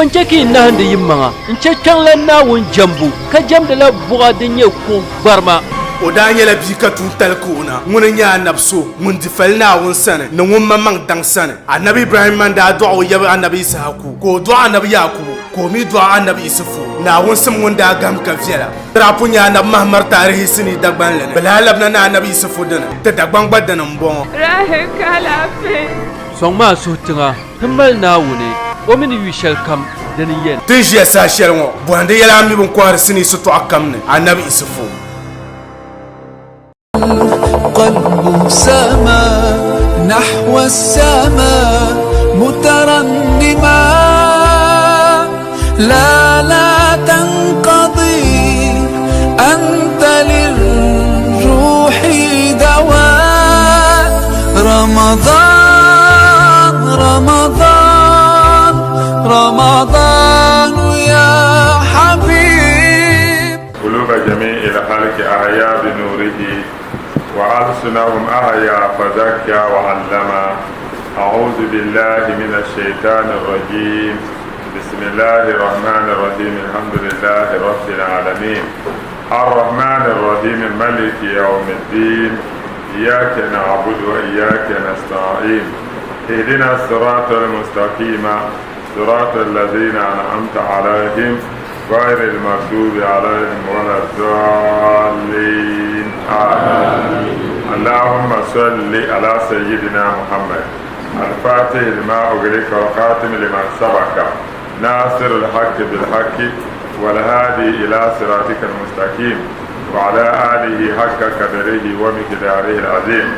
Bɔ n-chɛ ka yi nahindi yimaŋa n-chɛ Kpiɔŋlan Naawuni jɛmbu, ka jɛmdila buɣa din nyɛ kuɣ gbarima? O daa nyɛla bia ka tuuntali ka o na. Ŋuni n-nyɛ anabi so ŋun di fali Naawuni sani ni ŋun maŋmaŋ daŋ sani. Anabi Ibrahimma n-daa dɔɣi o yaba anabi Yisahaku, ka o dɔɣi anabi Yaakubu, ka o mi dɔɣi anabi Isufu. Naawuni sim ŋun daa gahim ka viɛla. Di daa pun nyɛ anabi Mahamar taarihi sinii Dagbanli ni. Bɛ lahi labina ni anabi Isufu dini, ti Dagbaŋ gba dini m-bɔŋɔ. Rahi ka alaafee. Sɔŋmi a suhu tiŋa ti mali Naawuni, o mi ni yu shɛlikam dini yɛn. Ti ni ʒiya saha shɛli ŋɔ, bɔhindi yɛla a mi bɛ ni kɔhiri sinii sitɔɣu kam ni, Anabi Isufu. قلب سما نحو السماء مترنما لا لا تنقضي أنت للروح دواء رمضان رمضان رمضان يا حبيب قلوب جميع الخلق أحيا بنوره وألسنهم أحيا فزكى وعلم أعوذ بالله من الشيطان الرجيم بسم الله الرحمن الرحيم الحمد لله رب العالمين الرحمن الرحيم ملك يوم الدين إياك نعبد وإياك نستعين اهدنا الصراط المستقيم صراط الذين أنعمت عليهم غير المغضوب عليهم ولا الضالين آمين اللهم صل على سيدنا محمد الفاتح لما أغلق والخاتم لما سبق ناصر الحق بالحق والهادي إلى صراطك المستقيم وعلى آله حق قدره ومقداره العظيم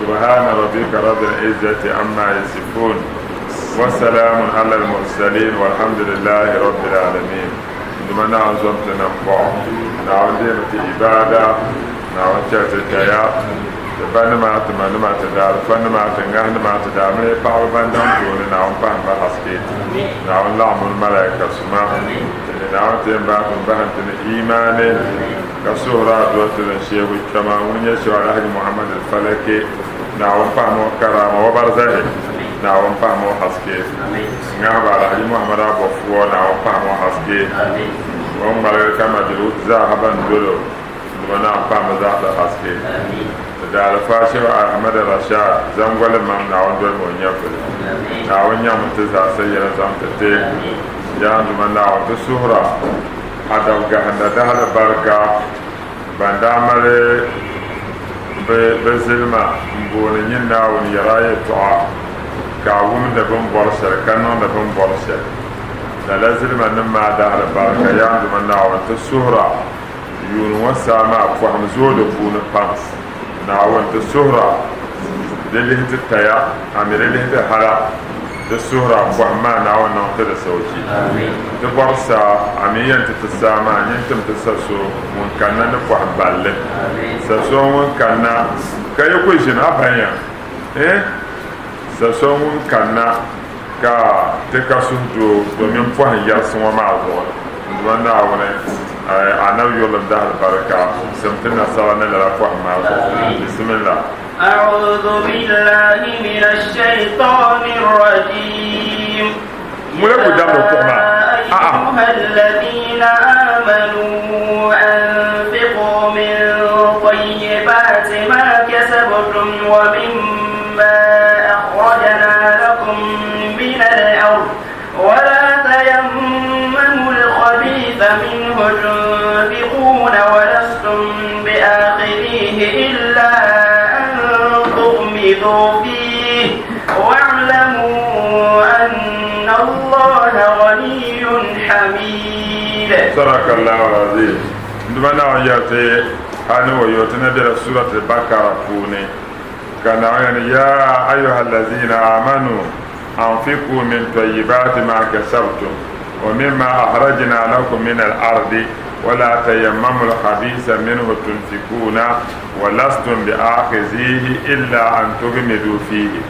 سبحان ربك رب العزة عما يصفون والسلام على المرسلين والحمد لله رب العالمين Duma Naawuni zom ti nam bɔɣu, Naawuni deemi ti ibaada, Naawuni chɛri ti daya, ti banima, ti manima, ti daalifanima, ti ŋahinima, ti daamini paɣaba ban daŋ tooni, Naawuni pahim ba haske, Naawuni laɣim mini malaika suma, ti ni Naawuni ti yɛn bahi tum bahim ti ni imaani, ka suhiri adua ti ni Shehu kpɛma ŋun nyɛ Shehu Alhaji Muhammad Al-Falaki, Naawuni pahim o karaama o barzahi, Naawuni pahim o haske. Ŋahiba Alhaji Muhammad Abofuo, Naawuni pahim o haske. O ni ŋmaligi ka majiliwuti zaaha ban dol o, Duuma Naawuni pahim bɛ zaasa haske. Ti daalifa Shehu Ahmad Rashad Zangoli Mam, Naawuni dolimi o nyɛvuli. Naawuni nyaŋmi ti zaasa yɛla zaŋ ti ti. Yaa n Duuma Naawuni, ti suhira a dab gahinda dahali barika ban daa mali bɛ zilima m-booni nyin Naawuni yɛra a yɛtɔɣa ka a wumdi bɛ ni bɔri shɛli ka niŋdi bɛ ni bɔri shɛli. Lala zilimanim maa dahali barika, yaa n Duuma Naawuni, ti suhir a yuuni ŋɔ saa maa pɔhim zooi di puuni pam. Naawuni, ti suhir a di lihi ti taya, a mi di lihi ti hala. Ti suhir a pɔhim maa Naawuni niŋ ti di soochi. Ti bɔri saa, a mi yɛn ti ti saa maa nyin tim ti sa so ŋun kanna ni pɔhim balli. Sa so ŋun kanna ka yi ku ʒini a banya, eh? Sa so ŋun kanna ka ti ka suhudoo domin pɔhim yɛrisi ŋɔ maa zuɣu. N Duuma Naawuni, Anabi yurilim dahali barika sim ti nasara ni lala pɔhim maa zuɣu. Bisimillah. أعوذ بالله من الشيطان الرجيم Ŋuna ku damdi o kuɣu maa. يا A'a. أيها الذين آمنوا أنفقوا من طيبات ما كسبتم ومما أخرجنا لكم من الأرض ولا تيمموا الخبيث منه تنفقون ولستم بآخذيه إلا أن تغمضوا فيه واعلموا أن الله غني حميد صدق الله العظيم Duuma Naawuni yɛli ti hali ni o yo ti na bela Surat al-Bakara puuni ka Naawuni yɛli ni Ya ayuha allazina amanu anfiqu min tayyibati ma kasabtum wa mimma akhrajna lakum min al-ardi wa la tayammamu al-khabitha minhu tunfikuna wa lastum bi akhizihi illa an tughmidu fihi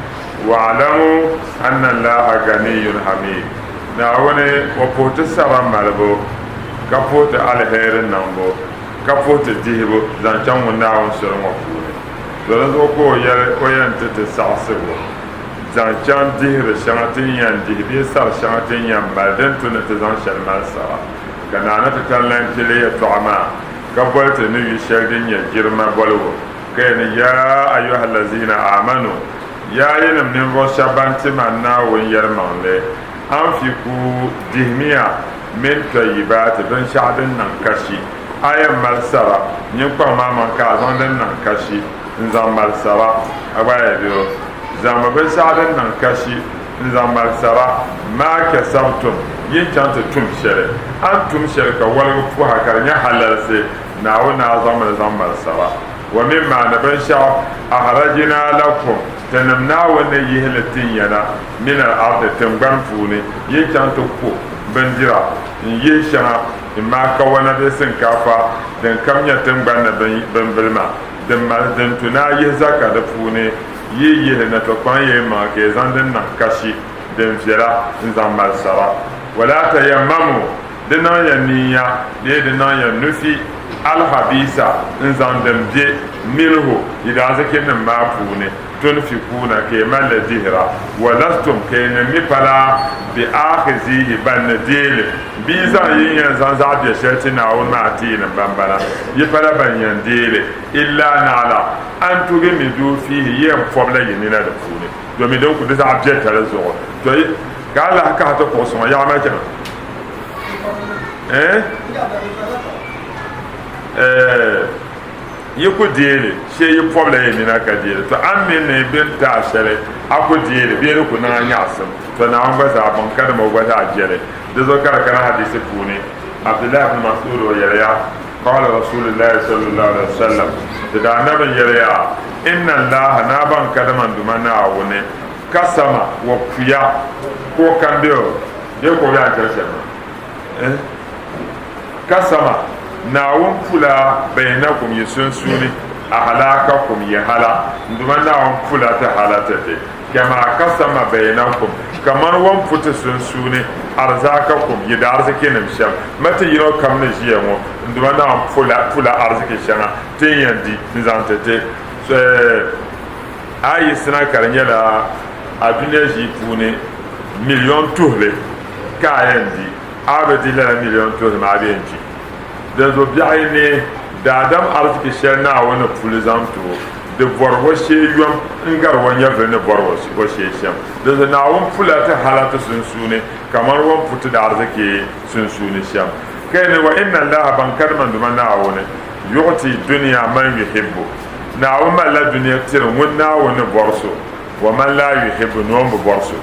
wa'lamu anna Allaha ganiyyun hamid. Naawuni o puhi ti sara malibu ka puhi ti aliheri niŋbu ka puhi ti dihibu zaŋ chaŋ ŋun Naawuni soli ŋɔ puuni. To dinzuɣu ka o yɛli o yɛn ti ti saɣisigu. zaŋ chaŋ dihiri shɛŋa ti ni yɛn dihi bee sar shɛŋa ti ni yɛn mali din tu ni ti zaŋ shɛli mali sara. Ka naa ni ti tani lan kpe li yɛtɔɣa maa, ka boli ti ni yu shɛli din nyɛ jilima boligu, ka yɛli ni, Yaa ayuhallazina aamanu, Yaa yinim ninvuɣ shɛba ban ti ma Naawuni yɛlimaŋli, anfiku, dihimiya, min tɔyibaati, binshɛɣu din niŋ kashi. A yɛn mali sara, nyin kpaŋm amaŋ ka a zaŋ din niŋ kashi n-zaŋ mali sara. A gba yɛli bɛ o, Zaŋmi binshɛɣu din niŋ kashi n-zaŋ mali sara, maa kasabtum, yi ni chaŋ ti tum shɛli. A ni tum shɛli ka woligi puhi a ka di nyɛ halalisi, Naawuni ni a zaŋmi li zaŋ mali sara. Wa mimma, ni binshɛɣu, akhrajnaa lakum, tinim Naawuni ni yihi li tin ya na, min al-ardi, tiŋgbani puuni, yi ni chaŋ ti ku bindira n-yihi shɛŋa, imma kawana bee sinkaafa, din kam nyɛ tiŋgbani ni bimbilima, din mali din tu ni a yihi zaka di puuni, yi yihi li na, tɔ kpaŋ ya yi maŋa ka yi zaŋ din niŋ kashi, din viɛla, n-zaŋ mali sara. Wala tayammamu, di niŋ ya niiya bee di niŋ ya nufi, alhabisa, n-zaŋ din be, minhu, yi daazikinim maa puuni, tunfikuuna, ka yi mali li dihira, wa lastum, ka yinim mi pala bi aakhizihi, ban ni deei li, bɛ yi zaŋ yi ni yɛn zaŋ zaɣ biɛ shɛli ti Naawuni maa ti yinim bambala, yi pala ban yɛn deei li, illaa naɣila an tugimiduu fiihi, yi yɛn pɔbila yi nina di puuni, domin din ku di zaɣ biɛtali zuɣu. Tɔ! Ka a lahi kahi ti kuɣusi ŋɔ yaɣa maa chana? Eh? Eh, yi ku deei li, shee yi pɔbila yi nina ka deei li. Tɔ! A ni mi ni bɛ ni ti a shɛli, a ku deei li bee di ku niŋ a nyaɣisim. Tɔ! Naawuni gba zaa baŋ kadama o gba zaa jɛli. Di zuɣu ka di kana hadiisi puuni, Abdullahi ibn Mas'ud o yɛliya, Qala Rasulillahi sallallahu alaihi wasallam, Ti Daanabi yɛliya, Inna Allaha, naa baŋ kadama n Duuma Naawuni, kasama wa puya, ka o kam be o, bee ka o be a ni chani shɛli maa? Eh? Kasama, Naawuni pula bainakum yi sunsuuni, ahlaakakum yi hala, n Duuma Naawuni pula ti hala ti ti. Kama kasama bainakum, kamani o ni pu ti sunsuuni arzaakakum, yi daarzikinim shɛm. Ma ti yino kam ni ʒiya ŋɔ, n Duuma Naawuni pula, pula arziki shɛŋa ti ni yɛn di n-zaŋ ti ti. A yi sina ka di nyɛla a dunia ʒii puuni miliyon tuhili ka a yɛn di, a bi di lala miliyon tuhili maa a bi yɛn kpi. Dinzuɣu biɛɣu yi neei daadam arziki shɛli Naawuni ni puli zaŋ ti o, di bɔri o shee yom n-gari o nyɛvili ni bɔri o shee shɛm. Dinzuɣu Naawuni pula ti hala ti sunsuuni kamani o ni pu ti daariziki sunsuuni shɛm. Ka yi ni, Wa inna Allaha ban kadama Duuma Naawuni yuɣti dunia man yuhibbu. Naawuni malila dunia tiri ŋun Naawuni ni bɔri so, wa man laa yuhibbu ni o ni bi bɔri so.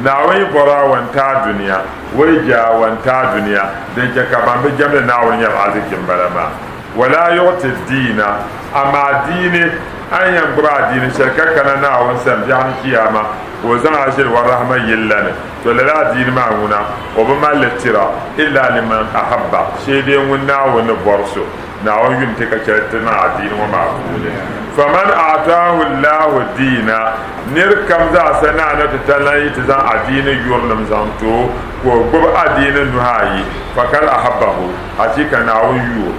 Naawuni yi bɔr a o ni ti a dunia, o yi je a o ni ti a dunia, din chɛ ka ban bi jɛmdi Naawuni nyari azichi m-bala maa. Wala yuɣti diina, amaa diini, a ni yɛn gbubi adiini shɛli ka kana Naawuni sani biɛɣuni Chiyaama, ka o zaŋ a ʒili o rahima yil la ni, to lala adiini maa ŋuna, o bi mali li tira, illa liman ahabba, shee dee ŋun Naawuni ni bɔri so. Naawuni yum ti ka chɛli ti niŋ adiini ŋɔ maa puuni. Faman a'taahu Allahu diina, nir kam zaasa ni a ni ti ta lan yi ti zaŋ adiini yurilim zaŋ ti o, ka o gbubi adiini nuhi ayi, fakad ahabbahu, achiika Naawuni yu o.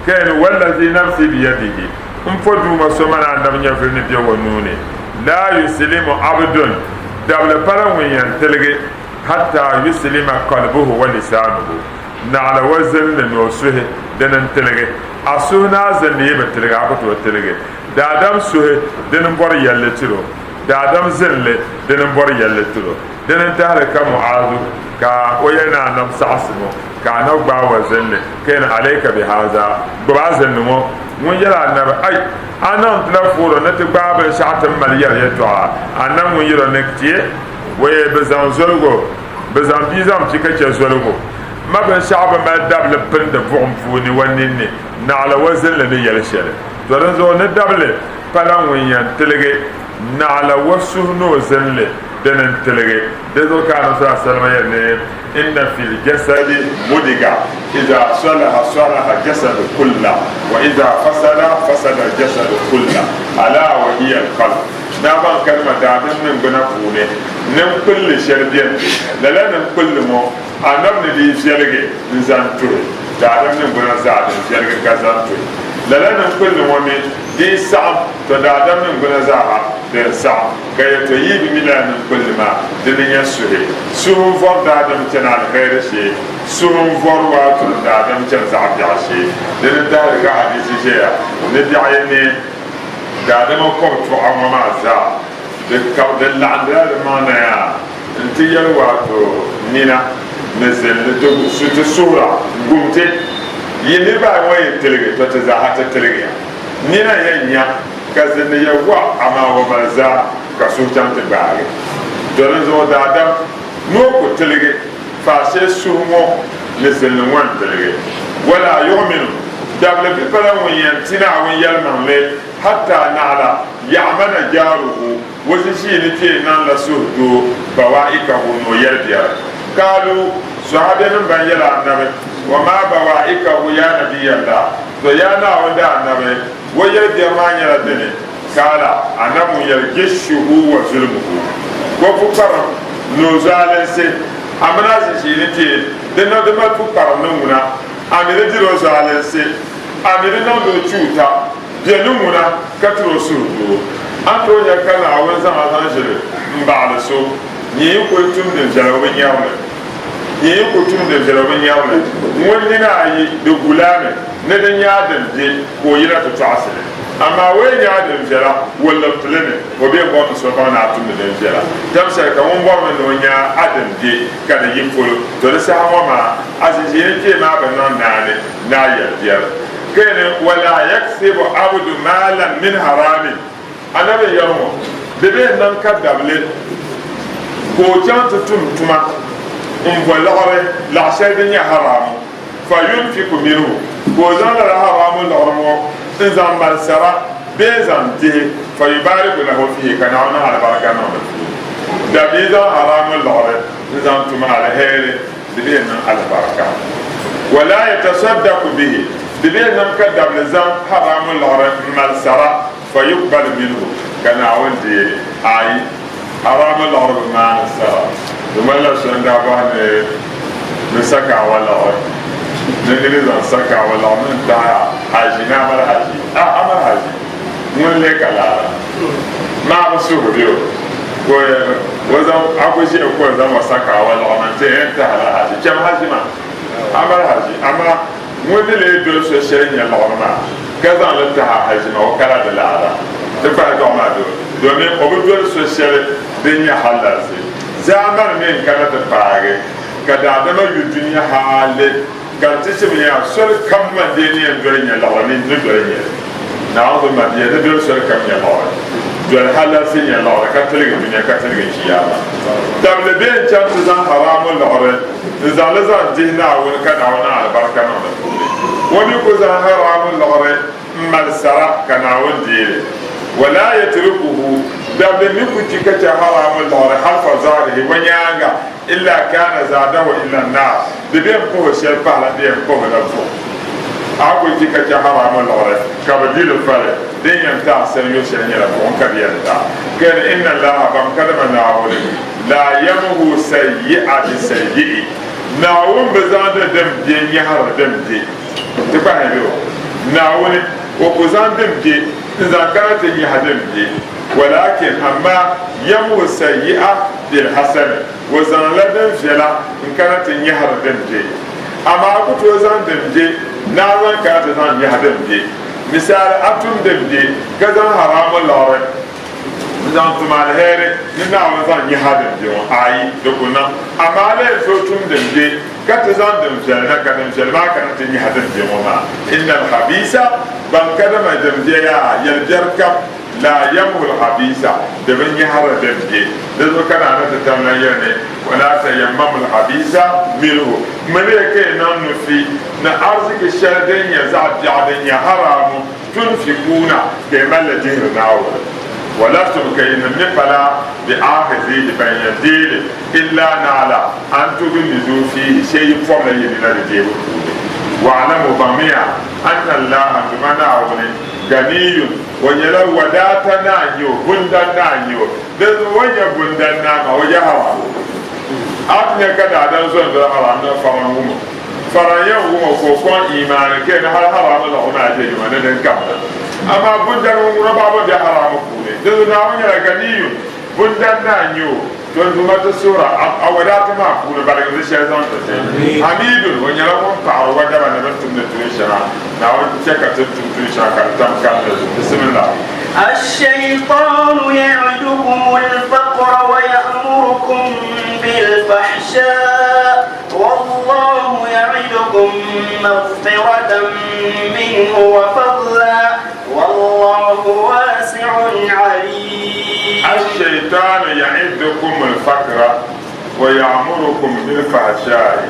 Ka yɛli, Wallazi nafsi biyadihi, m po Duuma so mani Annabi nyɛvili ni be o nuu ni, laa yuslimu abdun, dabili pala ŋun yɛn tiligi, hatta yuslima qalbuhu wa lisaanuhu, Naɣila o zinli ni o suhi, dini n-tiligi. A suhu ni a zinli yi bi tiligi, a ku tooi tiligi. Daadam suhi, dini m-bɔri yɛlli tiri o. Daadam zinli, dini m-bɔri yɛlli tiri o. Dini n-tahili ka Mu'azu ka o yɛli ni Annabi saɣisim o, ka Annabi gbaai o zinli ka yɛli ni, Alayka bi haza, gbubi a zinli ŋɔ. Ŋun yɛli Annabi, Ai! A niŋ ti la fooro ni ti gbaai binshɛɣu ti ni mali yɛri yɛltɔɣa. Annabi ŋun yɛl o ni, Tiɛ! Wee! Bɛ zaŋ zoligu. Bɛ zaŋ bia zaŋ pi ka chɛ zoligu. Ma binshɛɣu bi mali dabili pindi buɣim puuni wa ninni, naɣila wa zinli ni yɛli shɛli. To dinzuɣu ni dabili pala ŋun yɛn tiligi, naɣila wa suhu ni o zinli dini n-tiligi. Dinzuɣu ka Anabi sallallahu alaihi wasallam yɛli ni, Inna fil jasadi mudiga, iza salaha salaha jasadu kulla, wa iza fasada fasada jasadu kulla, ala wa hiya al-qalb. Naa baŋ kalima daadam niŋgbuna puuni niŋkpulli shɛli beni. Lala niŋkpulli ŋɔ Annabi ni dii viɛligi n-zaŋ tuhi daadam niŋgbuna zaa din viɛligi ka zaŋ tuhi. Lala niŋkpulli ŋɔ mi dii saɣim, tɔ daadam niŋgbuna zaaha Din saɣim ka yɛtɔ yi bi mi lala niŋ kpulli maa, di ni nyɛ suhi. Suhu n-vɔri daadam chani aliheri shee, suhu n-vɔri waaturi daadam chani zaɣ biɛɣu shee. Di ni tahiri ka hadiisi ʒeya ni biɛɣu yi neei daadama kɔbu tuɣa ŋɔ maa zaa, di ka di laɣindila di maŋ na yaa nti yɛli waato nina ni zinli ti ti suhira gum ti. Yi niriba ayi ŋɔ yi tiligi, tɔ ti zaaha ti tiligiya. Nina yɛn nya ka zinli ya waɣ, amaa o mali zaa ka suhu chaŋ ti gbaagi. Tɔ dinzuɣu daadam ni o ku tiligi faashee suhu ŋɔ ni zinli ŋɔ n-tiligi. Wala yuɣminu, dabili bi pala ŋun yɛn ti Naawuni yɛlimaŋli hatta naɣila yaɣimana jaaruhu, o ʒiʒiini kpee niŋla suhudoo bawaikahu ni o yɛlibiɛri. Kaalu, Sahabianim ban yɛli Annabi, Wa maa bawaikahu ya Nabiyallah, tɔ yaa Naawuni Daannabi, o yɛlibiɛri maa nyɛla dini? Kaala, Annabi ŋun yɛli, Gishuhu wa zulmuhu, o pukparim ni o zualinsi, a mini a ʒiʒiini kpee di niŋ di mali pukparim ni ŋuna, a mi di diri o zualinsi, a mi di niŋdi o chuuta. Bɛ ni ŋuna ka tiri o suhudoo. A ni tooi nya ka Naawuni zaŋ a zaŋ ʒili m-baɣili so, nyin yi kul tum din viɛla o bi nyari li. Nyin yi kul tum din viɛla o bi nyari li. Ŋun nina ayi di gul a mi ni di nya a din be ka o yina ti tɔɣisi li. Amaa o yi nya a din viɛla, o liriti li mi, o bee bɔri ni so baŋ ni a tumdi din viɛla. Dam shɛli ka ŋun bɔrimi ni o nya a din be ka di yi polo, to di saha ŋɔ maa a ʒiʒiinikpee maa bi niŋ naani ni a yɛli biɛri. Kene wala yaksibu abdu maalan min haramin, Anabi n-yɛli ŋɔ, di bee niŋ ka dabili ka o chaŋ ti tum tuma m-bo liɣiri laɣ shɛli din nyɛ haramu, fa yunfiku minhu, ka o zaŋ lala haramu liɣiri ŋɔ n-zaŋ mali sara bee n-zaŋ dihi, fa yubariku lahu fihi, ka Naawuni niŋ alibarika niŋ di puuni. Dabili zaŋ haramu liɣiri n-zaŋ tum aliheri. Di bee niŋ alibarika. Wala yatasaddaku bihi, di bee niŋ ka dabili zaŋ haramu liɣiri m-mali sara, fayuqbalu minhu, ka Naawuni deei li. Aai, haramu liɣiri bi maani sara. Di ŋmanila so n-daa bɔhi ni ni sakaawa liɣiri, ni niri zaŋ sakaawa liɣiri ni n-tahi a haji ni a mali haji. A, a mali haji? Ŋuni n-lee ka laara? Maa bi suhiri o. Ka o yɛli, O zaŋ a ku ʒiɛ ka o zaŋ o sakaawa liɣiri na nti yɛn tahi la haji. Cham haji maa. A mali haji, amaa ŋun ni lee doli so shɛli nya liɣiri maa ka zaŋ li tahi a haji maa, o kala di laara. Ti kpahi dɔɣu maa doo, domin o bi doli so shɛli din nyɛ halalsi. Zaamani mi n-kana ti paagi ka daadama yu dunia hali Ka di ti chim ya, soli kam man dee ni yɛn doli nya liɣiri ni ni doli nya li. Naawuni ma bia ni doli soli kam nya liɣiri, doli halalsi nya liɣiri ka tiligi dunia ka tiligi chiyaama. Tabili bee n-chaŋ ti zaŋ haraamu liɣiri n-zaŋ li zaŋ dihi Naawuni ka Naawuni niŋ alibarika niŋ di puuni. O mi ku zaŋ haraamu liɣiri m-mali sara ka Naawuni deei li. Wala yatrukuhu, dabili mi ku chi ka chɛ haraamu liɣiri halfa zahrihi o nyaaŋa illa kana zaadahu ila n-naar, di bɛ yɛn puhi o shɛli pahila bɛ yɛn puhi la buɣim. A ku chi ka chɛ haraamu liɣiri ka bɛ di li fali, din yɛn ti a sanyo shɛli nyɛla buɣim ka bɛ yɛn ti a. Kani inna Allaha bam kadama Naawuni la yamhu sayyi'a bi sayyi'i, Naawuni bi zaŋdi din be n-nyɛhiri din be. Ti kpahi bɛ o, Naawuni, o ku zaŋ din be n-zaŋ kana ti nyahi din be, walakin, amaa, yamhu sayyi'a bil hasani, o zaŋla din viɛla n-kana ti nyɛhiri din be. Amaa a ku tooi zaŋ din be ni a zaŋ kana ti zaŋ nyahi din be. Misali, a tum din be ka zaŋ haraamu liɣiri n-zaŋ tum aliheri ni Naawuni zaŋ nyahi a din be ŋɔ, ayi, di ku niŋ. Amaa a lee tooi tum din be ka ti zaŋ din viɛli na, ka din viɛli maa kana ti nyahi din be ŋɔ maa. Innal khabisa, ban kadama din be yaa, yɛlibiɛri kam, laa yamhul khabisa, di bi nyahiri din be. Di zuɣu ka Naa ni ti tam lan yɛli ni, Walaa tayammamul khabisa minhu, miriya ka yi niŋ nufi ni ariziki shɛli din nyɛ zaɣ biɛɣu din nyɛ haraamu, tunfikuuna, ka yi mali li dihiri Naawuni. Walastum, ka yinim mi pala bi aahizihi, ban yɛn deei li, illa naala an tugmizu fiihi, shee yi pɔbila yi nina di deebu puuni. Wa'lamu, baŋmiya, anna Allaha, Duuma Naawuni, Ganiyun, O nyɛla wadaata naa n-nyɛ o, bundan naa n-nyɛ o. Dinzuɣu o ni nyɛ bundan naa maa, o je haram. A ti nya ka daadam zo n-doli haram niŋ faraŋ wum o. Fara yɛn wum o ka o kɔŋ iimaani ka ni hali haraami liɣiri maa je yuma ni din kam na. Amaa bundani ŋun ŋuna baɣibu be haraami puuni, dinzuɣu Naawuni nyɛla Ganiyun, bundan naa n-nyɛ o, to n Duuma ti suhir a, a wadaata maa puuni baligimdi shɛli zaŋ ti ti. Hamidun, o nyɛla ŋun paɣiri wadaba ni bɛ ni tumdi tuun shɛŋa. Naawuni chɛ ka ti ni tum tuun shɛŋa ka di tam kalinli zuɣu. Bisimillah. الشيطان يعدكم الفقر ويأمركم بالفحشاء والله يعدكم مغفرة منه وفضلا والله واسع عليم. الشيطان يعدكم الفقر ويأمركم بالفحشاء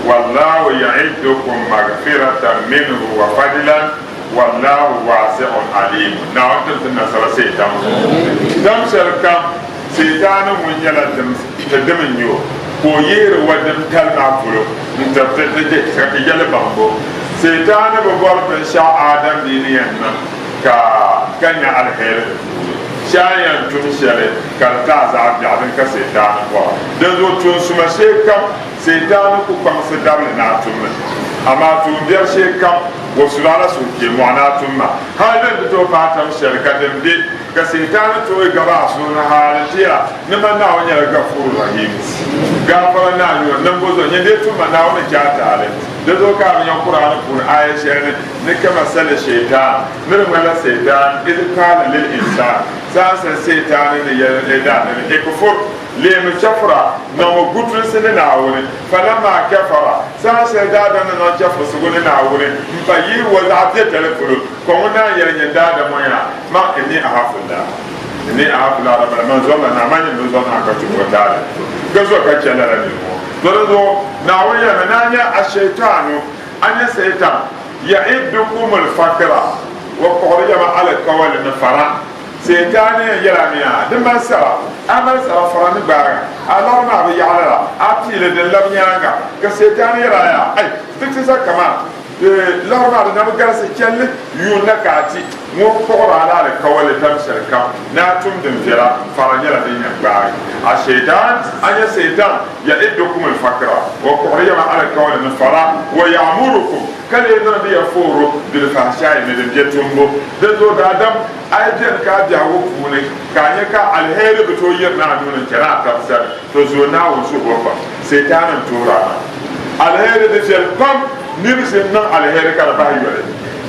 والله يعدكم مغفرة منه وفضلا والله واسع عليم. Naawuni tim ti nasara Satan zuɣu. Dam shɛli kam Sitaani ŋun nyɛla ti dim n-nyɛ o, ka o yihiri wa dim tali maa polo n-tiri ti ti ka ti yɛli baŋbu. Sitaani bi bɔri binshɛɣu Adam bia ni yɛn niŋ ka ka nya aliheri di puuni. Shee a yɛn tum shɛli ka di taai zaɣ biɛɣu din ka Sitaani bɔra. Dinzuɣu tuun suma shee kam Sitaani ku kpaŋsi dabili ni a tum li, amaa tuumbiɛri shee kam o suri a la suhukpeemɔɣu ni a tum ma. Hal din ti tooi paai tam shɛli ka din be ka Sitaani tooi gabi a suhu ni hali nti yɛra ni man Naawuni nyɛla Gafuuru Rahiim, Gaafara Naa n-nyɛ o, niŋbu zuɣu nyɛ dee tum ma Naawuni ni chɛ a taali. Di zuɣu ka a bi nya Kuraani puuni aaya shɛli ni, ni kamasali shaitaan, ni di ŋmanila Saitaan, idh qaala lil insaan, saha shɛli Sitaani ni yɛli daadam ni, Ikfur, Leemi chɛfura, niŋmi gutulsi ni Naawuni, falammaa kafara, saha shɛli daadam ni niŋ chɛfursigu ni Naawuni m-pa yihi o zaɣ biɛtali polo, ka ŋun naan yɛli, Nyin daadam ŋɔ yaa, man inni ahafullah, inni ahafullah rabbal, man zɔrila Naa, man nyin bi zɔri Naa ka tum o taali, ka zo ka chɛ lala niriba ŋɔ. To di zuɣu Naawuni yɛlimi, ni a nya ashaitaanu, a nya Saitan, ya'idukumul fakira, o kpuɣiri ya mi alikawali ni fara. Seetaani yɛn yɛl a mi a, Di mali sara, a mali sara fara ni gbaaga, a liɣiri maa bi yaɣi lala, a piili din lab nyaaŋa. Ka Seetaani yɛl a yaa, Ai, di ti za kaman di liɣiri maa di na bi galisi chɛli yuun na ka a ti ŋun kpuɣir a la alikauli tam shɛlikam ni a tum din viɛla, fara nyɛla din yɛn gbaagi a. Seetaan, a nya Seetaan, ya'idukumul fakira, o kpuɣiri ya mi alikauli ni fara, wa ya'murukum, ka lee niŋdi ya fooro bilfahishai ni din be tumbu. Dinzuɣu daadam, A yi beni ka a biɛhigu puuni ka a nya ka aliheri bi tooi yirina a nuu ni n-chani a tab sani, to zo Naawuni suhubo pam. Sitaani n-tuhir a maa. Aliheri di viɛli pam. Nir ʒi n-niŋ aliheri ka di bahi yoli.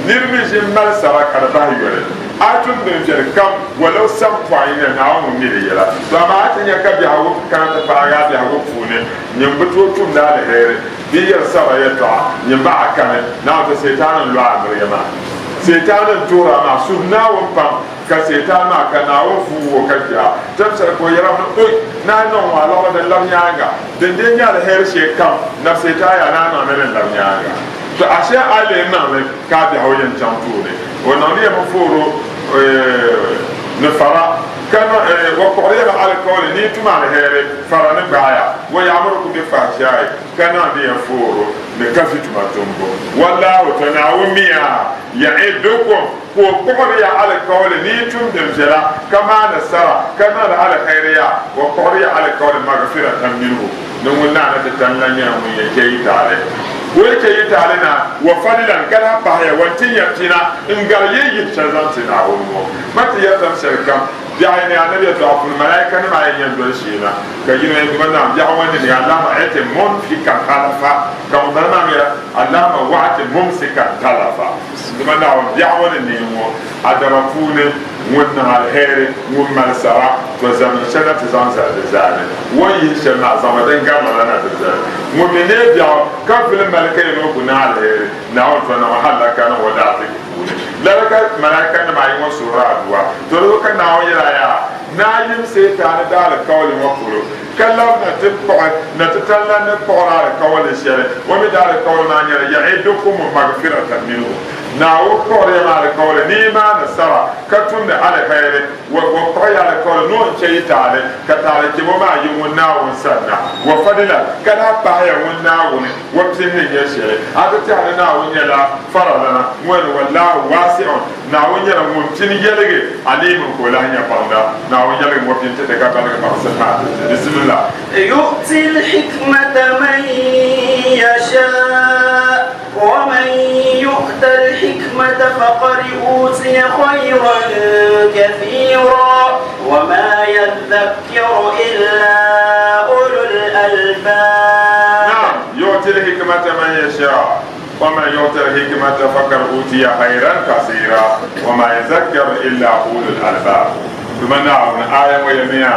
Nir mi ʒi m-mali sara ka di bahi yoli. A yi tum din viɛli kam, walaw sam pɔi n-nyɛ Naawuni ŋun mi di yɛla. To amaa a ti nya ka biɛhigu kana ti paagi a biɛhigu puuni, nyin bi tooi tumdi aliheri bee yɛri sara yɛtɔɣa, nyin baɣa kani. Naawuni ti Sitaani n-lo a miriya maa. Seetaani n-tuhir a maa, suhi Naawuni pam, ka Seetaani maa ka Naawuni vuug o ka chɛ a. Tɛm shɛli ka o yɛra ni, Oi! Naa niŋ ŋɔ alɔɣili din lab nyaaŋa, din dee nyɛ aliheri shee kam, nab Seetaan yaa naa niŋ ni din lab nyaaŋa. To ashe a lee niŋ li ka a biɛhigu yɛn chaŋ tooni. O niŋdi ya mi foor o ni fara, ka niŋ o kpuɣiri ya mi alikauli ni yi tum aliheri, fara ni gbaai ya. Wa ya'murukum bil-fahshaa'i, ka niŋdi ya fooro ni kafi tuma tumbu. Wallahu, tɔ Naawuni mi ya, ya'idukum, ka o kpuɣiri ya alikauli ni yi tum din viɛla, ka maani sara, ka niŋdi alkhairi ya, o kpuɣiri ya alikauli magfiratan minhu, ni ŋun naani ti tani la nyɛla ŋun yɛn chɛ yi taali. O yi chɛ yi taali na, wa fadlan, ka lahi pahi ya, wa n-tin ya pina n-gari yi yihi shɛli zaŋ ti Naawuni ŋɔ. Ma ti ya tam shɛli kam, biɛɣu ni Anabi yɛtɔɣa puuni, Malaikanima ayi n-yɛn doli sheena. Ka yino yɛn duba naam biɛɣu ŋɔ ni ni Allama ɛti munfikan halafa, ka ŋun bala maa mi yɛra Allama wa'ati mumsikan talafa. Duma Naawuni biɛɣu ŋɔ ni neei ŋɔ adama puuni ŋun niŋ aliheri, ŋun mali sara, to zaŋmi shɛli na ti zaŋ zali di zaani. O ni yihi shɛli maa zaŋmi din gari lala na ti zali. Ŋun mi neei biɛɣu ka vili mali ka yɛn o ku niŋ aliheri, Naawuni to niŋ o hallaka niŋ o daaziki puuni. Lala ka malaikanima ayi ŋɔ suhiri aduwa. To di zuɣu ka Naawuni yɛli a yaa, Naayim Seetaani daalikauli ŋɔ polo, ka lab na ti kpuɣi na ti tali la ni kpuɣiri alikauli shɛli. O mi daalikauli maa nyɛla, Ya'idukumu magfiratan minhu, Naawuni kpuɣiri ya mi alikauli ni yi maani sara ka tumdi aliheri, wa o kpuɣi ya alikauli ni o ni chɛ yi taali, ka taali chɛbo maa yi ŋun Naawuni sanna, wa fadilan, ka lahi pahi ya ŋun Naawuni wa pini ni nyɛ shɛli. A ti tɛhi ni Naawuni nyɛla faralana ŋɔ ni, Wallahu waasi'un. Naawuni nyɛla ŋun pini yɛligi aliimin ka o lahi nya baŋda. Naawuni yɛligi ŋɔ pini ti ti ka baligi baŋsim maa ti ti. Bisimillah. Yu'ti l-hikmata man yashaa. ومن يؤت الحكمة فقد أوتي خيرا كثيرا وما يذكر إلا أولو الألباب. نعم، يؤتي الحكمة من يشاء ومن يؤت الحكمة فقد أوتي خيرا كثيرا وما يذكر إلا أولو الألباب. Duuma Naawuni aaya ŋɔ yɛmiya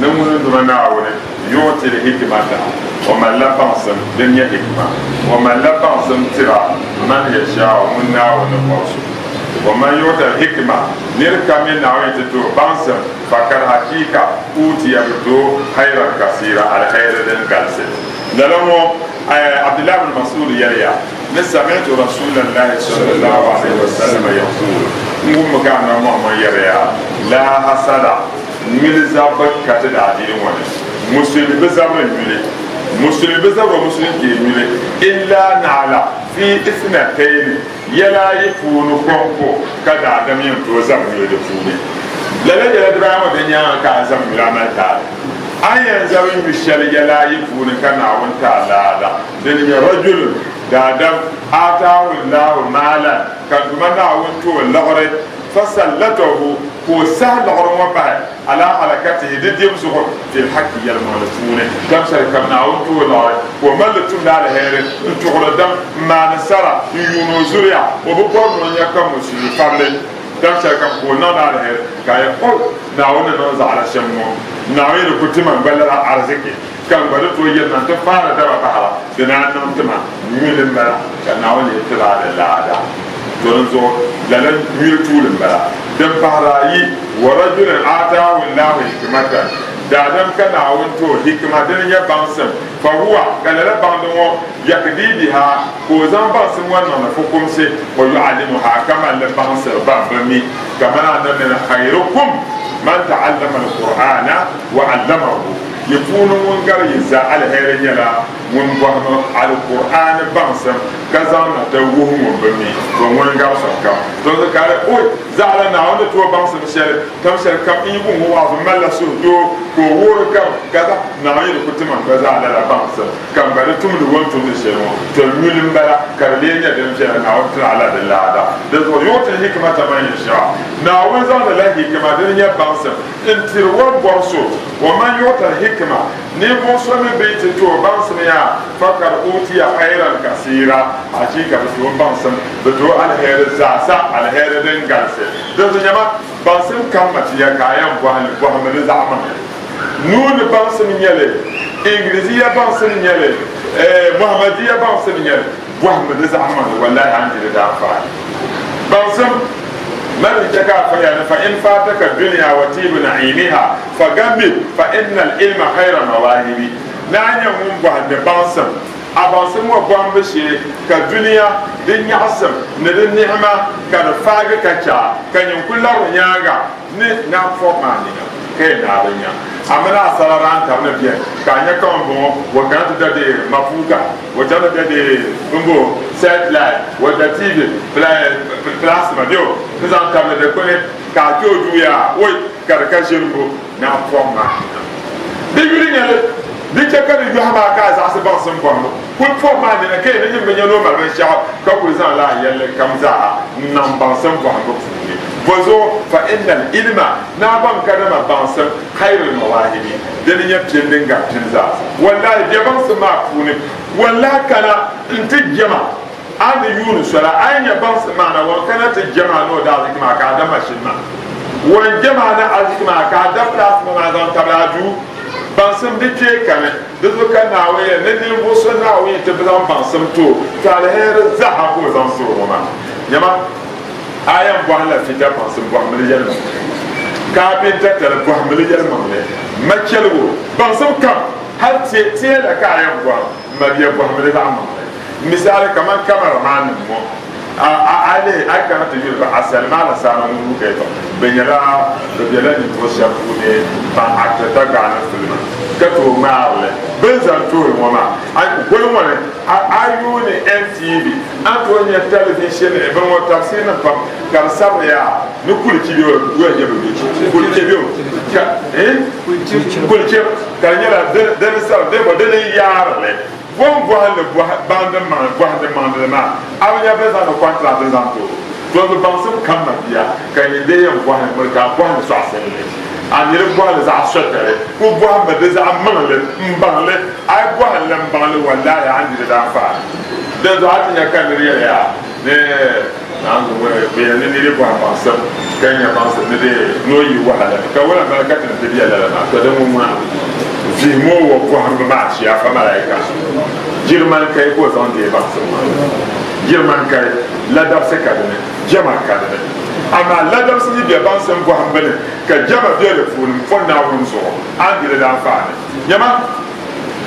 ni ŋuni Duuma Naawuni yu'ti l-hikmata, o malila baŋsim din nyɛ hikma, o malila baŋsim tira man yashaa'u ŋun Naawuni ni bɔri so. Wa man yu'ta l-hikma, nir kam mi Naawuni ti ti o baŋsim, fakad hakiika utiya bɛ ti o khayran kasiira, aliheri din galisi. Lala ŋɔ Abdullah bin Mas'ud yɛliya ni sami'tu Rasuulallahi sallallahu alayhi wa sallam yaqul, n wummi ka Anabi Muhammad yɛriya, laa hasada, nyuli zabbu ka ti daadiini ŋɔ ni, musulimi bi zabiri nyuli, musulimi bi zabiri o musulin kpee nyuli, illaa naɣila fi ithnatayni, yɛla ayi puuni kɔŋko ka daadam yɛn tooi zabi nyuli di puuni. Lala yɛla dibaayi ŋɔ di nyaaŋa ka a zabi nyuli a mali taali. A ni yɛn zabi nyu shɛli yɛla ayi puuni ka Naawuni ti a laada, dini nyɛ rajulun, daadam, aataahu Allahu maalan, ka Duuma Naawuni ti o liɣiri, fasallatahu, ka o sahi liɣiri ŋɔ bahi, ala halakatihi, di dibu zuɣu, fil haqqi, yɛlimaŋli puuni, dam shɛli kam Naawuni ti o liɣiri, ka o mali li tumdi aliheri, n-tuɣiri dam, m-maani sara, n-yuuni o zuliya, o bi bɔri ni o nya ka musulimi fabili. Dam shɛli kam ka o niŋdi aliheri, ka a yɛli, O, Naawuni ni niŋ zaɣila shɛm ŋɔ, Naawuni ni ku ti ma n-gba lala ariziki, ka n gba ni tooi yirina nti faari daba bahira, di naan niŋ ti ma nyuli m-bala, ka Naawuni lihi ti ba di laada. To dinzuɣu lala nyuli tuuli m-bala. Din pahiri ayi, wa rajulun aataahu Allahu hikmatan, daadam ka Naawuni ti o hikima, dini n-nyɛ baŋsim, fa huwa, ka lala baŋdi ŋɔ, yakdii biha, ka o zaŋ baŋsim ŋɔ niŋdi fukumsi, wa yu'allimuha, ka mali li baŋsiri ban bi mi. Kamani Anabi ni khayrukum man ta'allama al-Qur'ana wa 'allamahu, yi puuni ŋun gari yi zaa aliheri nyɛla ŋun bɔhimi Alkur'aani baŋsim ka zaŋ na ti wuhi ŋun bi mi, to ŋuni n-gari sokam. To di ka di o zaɣila Naawuni ni ti o baŋsim shɛli, tam shɛli kam n yi wum o waazu m malila suhudoo ka o wuhiri kam ka zaɣ Naawuni ni ku ti ma gba zaa lala baŋsim. Ka m ba di tumdi o ni tumdi shɛli ŋɔ, to nyuli m-bala, ka di lee nyɛ din viɛla Naawuni tiri a la di laada. Dinzuɣu yuɣti hikmata man yashaa, Naawuni zaŋdila hikima din nyɛ baŋsim n-tiri o ni bɔri so. Wa man yuɣta hikima, ninvuɣ so mi bɛ yi ti ti o baŋsim yaa, fakad utiya khayran kasiira, achiika bɛ ti o baŋsim, bɛ ti o aliheri zaasa, aliheri din galisi. Dinzuɣu nyama, baŋsim kam ma ti ya ka a yɛn bɔhi li, bɔhimi di zaɣ maŋli. Nuu ni baŋsim n-nyɛ li, Ingiliziya baŋsim n-nyɛ li, Muhammadiya baŋsim n-nyɛ li, bɔhimmi di zaɣ maŋli, wallahi a ni di di daanfaani. Baŋsim mali n-chɛ ka a fahimya ni fa in faataka dunia wa tibu naimiha fa gambit fa inna al-ilma khayra mawahibi. Ni a nyɛ ŋun bɔhindi baŋsim, a baŋsim ŋɔ bɔhimbu shee ka dunia di nyaɣisim ni di nihima ka di faagi ka chɛ a, ka nyin ku labiri nyaaŋa. Ni na fɔb maa nina ka yi naai bi nya. A mini a sara daa n-tab ni beni, ka a nya kaman bɔŋɔ, wa kana ti da deei mafuuka, wa chaŋ ti da deei bimbo, satellite, wa da TV, plasma bɛ o ni zaŋ tabili dikpuni ka a kpe o duu yaa, oi, ka di ka ʒirimbu na fɔb maa nina. Di yuli nyɛli, di chɛ ka di yɔhi maa ka a zaɣisi baŋsim bɔhimbu. Kuli fɔb maa nina ka yi ni nyin bi nya ni o mali binshɛɣu, ka kuli zaŋ lala yɛlli kam zaa n-niŋ baŋsim bɔhimbu puuni. Bɔzuɣu fa inna al-ilma, naa baŋ kadama baŋsim, khayrul mawahibi, dini n-nyɛ pini din gari pini zaa. Wallahi, bɛ baŋsim maa puuni, wallahi kana n-ti jɛma a ni yuuni sola, a yi nya baŋsim maa na, wan kana ti jɛma a ni o daaziki maa ka a da machine maa, wan jɛma a ni arziki maa ka a da plasma maa zaŋ tabili a duu. Baŋsim di kpee kani. Di zuɣu ka Naawuni yɛli ni ninvuɣ so Naawuni yi ti bi zaŋ baŋsim ti o, to aliheri zaa ka o zaŋ suri ŋɔ maa. Nyama, a yɛn bɔhimla fita baŋsim bɔhimli yɛlimaŋli, kaapinta tali bɔhimli yɛlimaŋli, machɛligu baŋsim kam, hal teela ka a yɛn bɔhim, m mabia bɔhimli zaɣ maŋli. Misali kaman cameraman nim ŋɔ, a lihi a yi kana ti yuli ba asali maa la saana ŋun wuhi ka yɛtɔɣa, bɛ nyɛla bɛ bela ninvuɣ shɛba puuni ban actor Dagbaani filima ka tooi ŋmaari li. Bɛ ni zaŋ tooi ŋɔ maa, a goli ŋɔ ni a yuuni NTV, a ni tooi nya television bini ŋɔ tafsir nim pam ka di sabiri yaa ni kulichi bɛ o nyɛ bɛ bɛ kulichi bɛ o ka kulichi ka di nyɛla dini sabiri dini yaari li. O ni bɔhindi baŋdi maŋli bɔhindi maŋdili maa, a bi nya bɛ zaŋdi kɔntirati zaŋ ti o. To bi baŋsim kam mabia ka nyin dee yɛn bɔhim miri ka a bɔhim sɔɣisinli. A mi di bɔhili zaɣ sɔtali, ku bɔhimmi di zaɣ maŋli m-baŋ li. A yi bɔhim li m-baŋ li, walahi a ni di di daanfaani. Dinzuɣu a ti nya ka nir yɛli ya ni naanzu ŋɔ bɛ yɛli ni nir yi bɔhim baŋsim ka nya baŋsim ni di ni o yi wahala ni ka wala mali ka ti ni ti bɛ lala maa, to di ŋun ŋuna vihim o wa bɔhimbu maa chiyafa malaika jirimankai ka o zaŋ deei baŋsim maa. Jirimankai. Ladabsi ka di ni, jɛma ka di ni. Amaa ladabsi yi be baŋsim bɔhimbu ni ka jɛma be di puuni, m-po Naawuni zuɣu, a ni di li daanfaani. Nyama,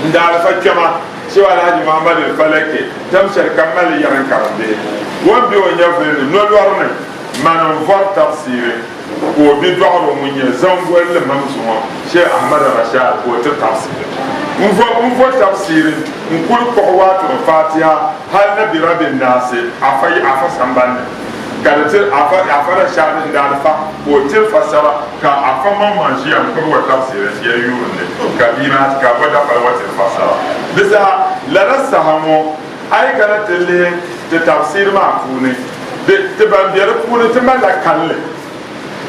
n daalifa kpɛma, Shehu Alhaji Muhammad Al-Falaki, tam shɛli ka m mali yɛri n karimbihi. O ni be o nyɛvuli ni nolɔri ni, mani n-vɔri tafsiiri, ka o bidɔɣiro ŋun nyɛ Zangoli limam zuŋɔ, Sheikh Ahmad Rashad, ka o ti tafsiiri. N vo n vo tafsiiri n-kuli kpuɣi Waatur Fatiha hal ni Birabi Naasi afa yi afa sambani ni, ka di ti afa afa Rashad n-daalifa ka o tiri fasara ka afa maŋmaŋ ʒiya n-gbubi wa tafsiiri n-yɛli yuuni ka bia maa ti ka a bo dafali wa tiri fasara. Di saha lala saha ŋɔ a yi kana ti lihi ti tafsiiri maa puuni, di ti ban be di puuni ti malila kalinli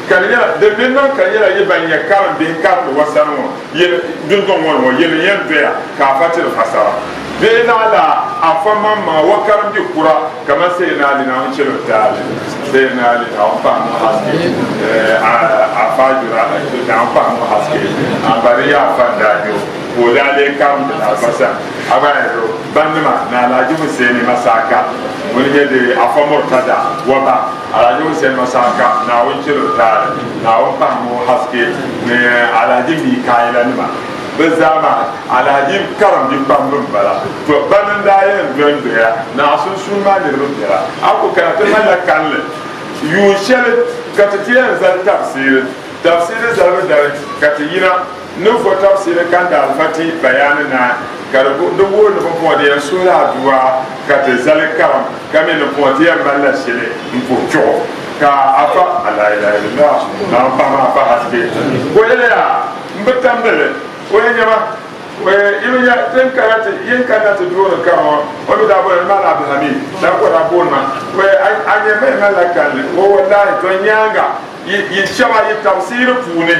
ka di nyɛla din bi niŋ ka di nyɛla yi ban nyɛ karim bihi karindi wa sani ŋɔ yɛli dundɔŋ ŋɔ ni ŋɔ yɛli n yɛn doya ka afa ti di fasara bee naɣila afa maŋmaŋa wa karim bi kura kamani Sayyidina Ali Naawuni chɛli o taali Sayyidina Ali Naawuni pahi ŋɔ haske afa jura Naawuni pahi ŋɔ haske ambari ya afa n daa nyɛ o ka o daa lee karimdi ni afa sani a gba yɛli o Bannima ni Alhaji Hussaini Masaka ŋuni nyɛ di Afa Murtada wa ba Alhaji Hussaini Masaka Naawuni chɛli o taali Naawuni pahimi o haske ni Alhaji Mikaila nima bɛ zaa maa Alhaji karim bikpamba m-bala. To bani n-daa yɛn dɔn doya naɣ sunsuuni maa niriba biɛla. A ku kana ti malila kalinli yuun shɛli ka ti ti yɛn zali tafsiiri. Tafsiiri zalibu dali ka ti yina. Ni vo tafsiri ka n daalifa ti bayaani naai ka di di wuhi ni pumpɔŋɔ di yɛn suhila adua ka ti zali karim ka mi ni pumpɔŋɔ ti yɛn malila shili m-puhi chuɣu ka afa alailailillah naawuni paɣa maa afa haske ka o yɛli yaa m bi tamdi li o yɛn nyama yi bi nya tin kana ti yin kanna ti duuni karim ŋɔ o mi daa booni ni Malam Abdulhamid lala ka o daa booni ma a nyɛ mi malila kalinli o wallahi to nyaaŋa yi shɛba yi tafsiiri puuni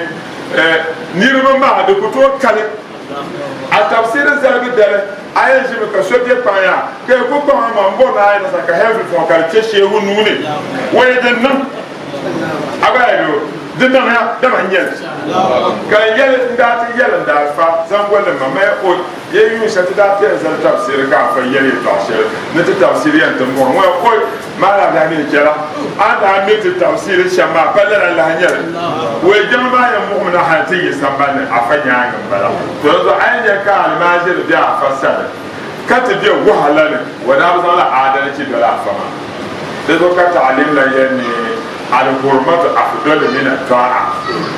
niriba maa di ku tooi kali a tafsiiri zaligu dali a yɛn ʒimi ka so bɛ kpaŋ yaa ka yi ku kpaŋ maa n bɔri ni a yɛn sa ka hɛnvi fɔŋ ka di kpɛ sheehu nuu ni wai din niŋ a gba yɛli o di niŋya dama n nyɛli ka n yɛli n daa ti yɛli n daa fa zaŋgolli ma maya o Yɛ yuun shɛli ti daa piɛli zali tafsiiri ka afa yɛli yɛtɔɣ shɛli ni ti tafsiiri yɛn ti mɔri ŋɔ oi maa la daa mi chɛla a ni daa mi ti tafsiiri shɛm maa pa lala n-lahi nyɛli wei jiŋli maa yɛn muɣimi na hali ti yi sambani ni afa nyaaŋa m-bala. To di zuɣu a yi nya ka alimaajiri be afa sani ka ti be wahala ni o daa bi zaŋla aadalichi doli afa maa. Di zuɣu ka taɣilim la yɛli ni al-hurmatu afdalu min at-ta'a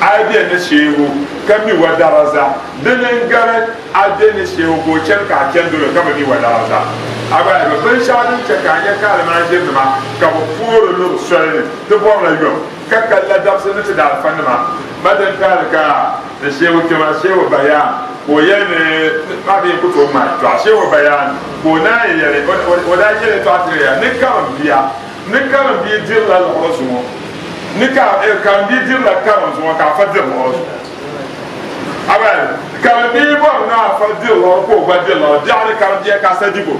a yi be ni sheehu ka mi wa daraza Dini n-gari a be ni sheeu ka o chani ka a chani dolo ka bi mi wa daraza. A gba yɛli binshɛɣu din chɛ ka a nya ka almaajirnima ka bɛ poori luri soli ni ti bɔrila yom ka kali la dabisi ni ti daalifanima ma din taali ka ni sheeu kpɛma sheeu bayaan ka o yɛli ni maa bee ku tooi ŋmaai tɔɣa sheeu bayaan ka o naai yɛli o daa yɛli tɔɣa tiri ya ni karim bia ni karim bia dirila liɣiri zuŋɔ ni ka karim bia dirila karim zuŋɔ ka afa diri liɣiri zuŋɔ. Amen. Karim bia bɔri ni afa diri lɔri ka o gba diri lɔri biɛɣu ni karim bia ka asa dibo.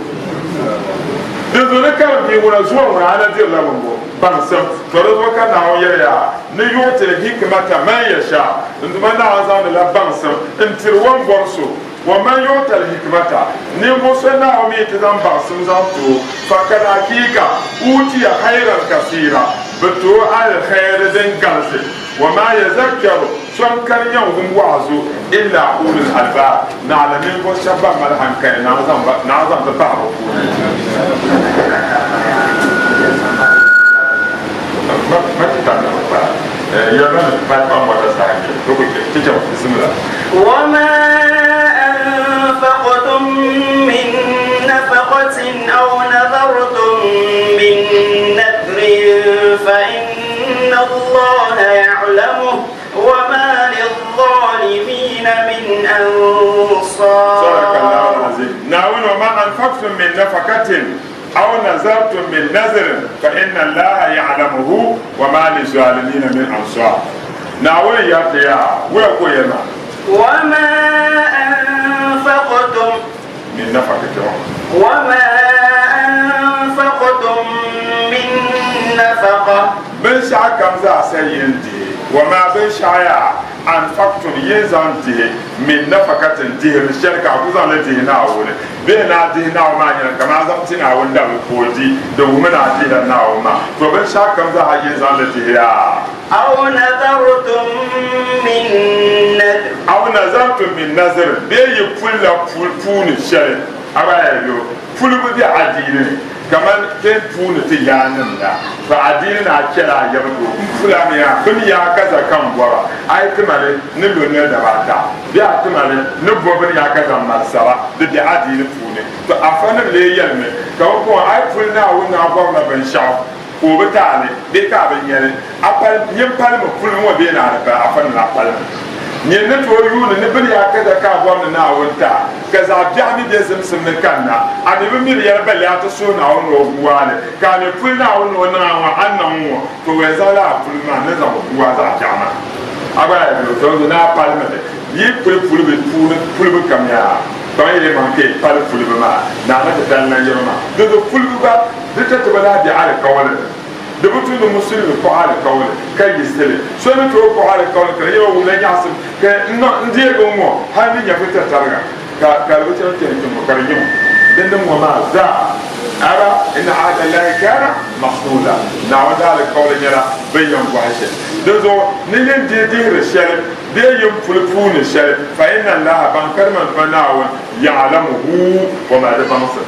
Dinzuɣu ni karim bia ŋuna zuwa ŋuna a na dirila bimbo baŋsim. To di zuɣu ka Naawuni yɛli yaa ni yuɣti hikmata man yasha n Duuma Naawuni zaŋdila baŋsim n-tiri o ni bɔri so. Wa man yu'tal hikmata ninvuɣ so Naawuni mi ti zaŋ baŋsim zaŋ ti o fakad hakiika utiya khayran kasiira bɛ ti o alkhairi din galisi. Wa maa yazakkaru, so n-kani yɛn wum wa'azu illa ulul albaab, naɣila ninvuɣ shɛba ban mali hankali Naawuni zaŋ ti pahi bɛ puuni. Wa maa anfaqtum min nafaqatin aw nazartum min nadrin fa inna Allaha ya'lamuhu wa ma lil-zalimina min ansar. Sadaqallahu al-azim. Naawuni wa ma anfaqtum min nafaqatin aw nazartum min nazrin fa inna Allaha ya'lamuhu wa ma lizalimina min ansar. Naawuni yɛriti yaa, wula ka o yɛli maa? Wa ma anfaqtum min nafaqatin wa ma anfaqtum min nafaqa. Binshɛɣu kam zaa sa yin dihi, wa ma binshɛɣu yaa anfaqtum yin zaŋ dihi min nafaqatin dihiri shɛli ka a ku zaŋ li dihi Naawuni bee ni a dihi Naawuni maa nyɛla kamani a zaŋ ti Naawuni dabili ka o di, di wuhimi ni a dihila Naawuni maa. To binshɛɣu kam zaa yin zaŋ li dihi yaa. Aw nazartum min nadr. Aw nazartum min nazr bee yi pulila puuni shɛli, a gba yɛli yo, pulibu be adiini ni kamani ti ni puuni ti yaannim la, to adiini ni a chɛla a yaba doo m puli a mi a bini yaa kaza ka m bɔra, a yi ti ma li ni lo noli daba ata bee a ti ma li ni bo bini yaa kaza m mali sara, di be adiini puuni. To afanim lee yɛlimi ka bɛ puŋɔ a yi puli Naawuni ni a bɔrila binshɛɣu ka o bi ti a li bee ka a bi nya li, a pali, nyin palimi puli ŋɔ bee ni a di pali, afa ni lahi palimi. Nyin ni tooi yuuni ni bini yaa kaza ka a bɔri ni Naawuni ti a, ka zaɣ biɛɣu mi be zimsim ni kanna, a mi bi miri yɛli balle a ti suhi Naawuni ni o gu a li, ka a mi puli Naawuni ni o niŋ a ŋɔ, a ni niŋ ŋ-ŋɔ, to o yɛn zaŋla a puli maa ni zaŋ gu a zaɣ biɛɣu maa. A gba yaa yɛli o, to ni a palimi li. Yi puli pulibu puuni pulibu kam yaa, kpaŋ yi maŋ ka yi pali pulibu maa, Naa ni ti tali nayili maa. Dinzuɣu pulibu gba di ti ti bi lahi be alikauli ni. Di bi tu ni musulimi kpuɣi alikauli ka yiɣisi li. So ni tooi kpuɣi alikauli ka di nyɛla o wumla nyaɣisim ka n niŋ n deegi ŋ-ŋɔ hali ni nyɛvuli tatariga ka ka di bi chaŋ kpɛri kpɛŋ ŋɔ ka di nyɛ ŋɔ din niŋ ŋɔ maa zaa. Ara inna ahda Allahi kana mas'ula. Naawuni daalikauli nyɛla bɛ ni yɛn bɔhi shɛli. Dinzuɣu ni yin dihi dihiri shɛli bee yin puli puuni shɛli, fa inna Allaha ban karima n-tuma Naawuni ya'lamuhu wa ma di baŋsim.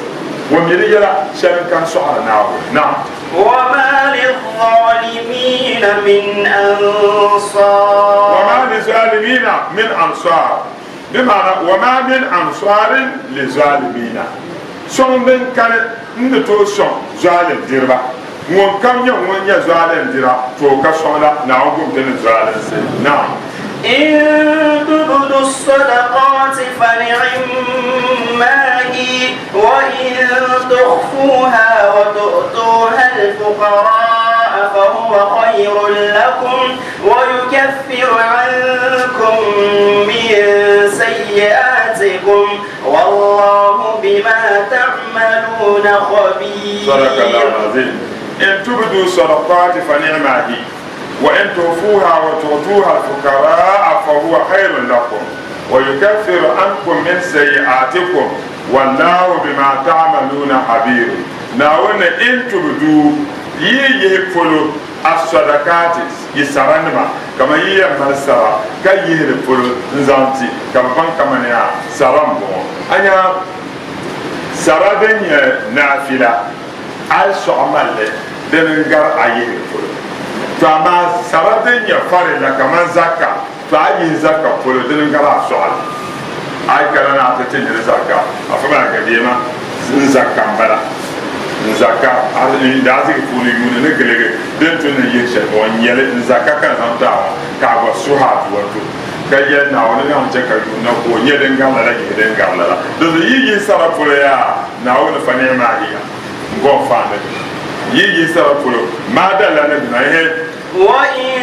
O mi di yɛla shɛli n-kani sɔɣiri Naawuni. Naam. Wama lizalimina min ansar. Wama lizalimina min ansar. Di maana wama min ansarin lizalimina. Sɔŋ din kani n-ni tooi sɔŋ zalim diriba. Ŋun kam nyɛ ŋun nyɛ zalim dira, to o ka sɔŋda Naawuni gum ti ni zalinsi. Naam. In tubdu sadaqati fa ni'imma hi wa in tukhfuha wa tu'tuha al-fuqara'a fa huwa khayrun lakum wa yukaffiru 'ankum min sayyi'atikum wallahu bima ta'maluna khabir. Sadaqa Allahu al-azim. In tubdu sadaqati fa ni'ma hi wa in tukhfuha wa tu'tuha al-fuqara'a fa huwa khayrun lakum wa yukaffiru 'ankum min sayyi'atikum wallahu bima ta'maluna khabir. Naawuni in tubdu yi yihi polo as-sadaqati yi saranima kamani yi yɛn mali sara ka yihi di polo n-zaŋ ti ka bɛ baŋ kamani a sara m-bɔŋɔ. A nya sara din nyɛ naafila a yi sɔɣi mali li dini n-gari a yihi di polo. To amaa sara din nyɛ farilla kamani zakka, to a yihi zakka polo dini n-gari a sɔɣi li. A yi kana ni a ti ti niri zakka, a fa maa gadeema n zakka m-bala. N zakka, n daaziki puuni yuuni ni giligi din tu ni yihi shɛli ŋɔ n-nyɛ li, n zakka ka n zaŋ ti a ŋɔ, ka a gba suhi a dua ti o, ka yɛli Naawuni ni a ni chɛ ka yuuni na ka o nya din gari lala yihi din gari lala. Dinzuɣu yi yihi sara polo yaa, Naawuni fa niɣi maa hiya m-bɔ n faandi yi yihi sara polo maa dalila ni dina ehe. Wa in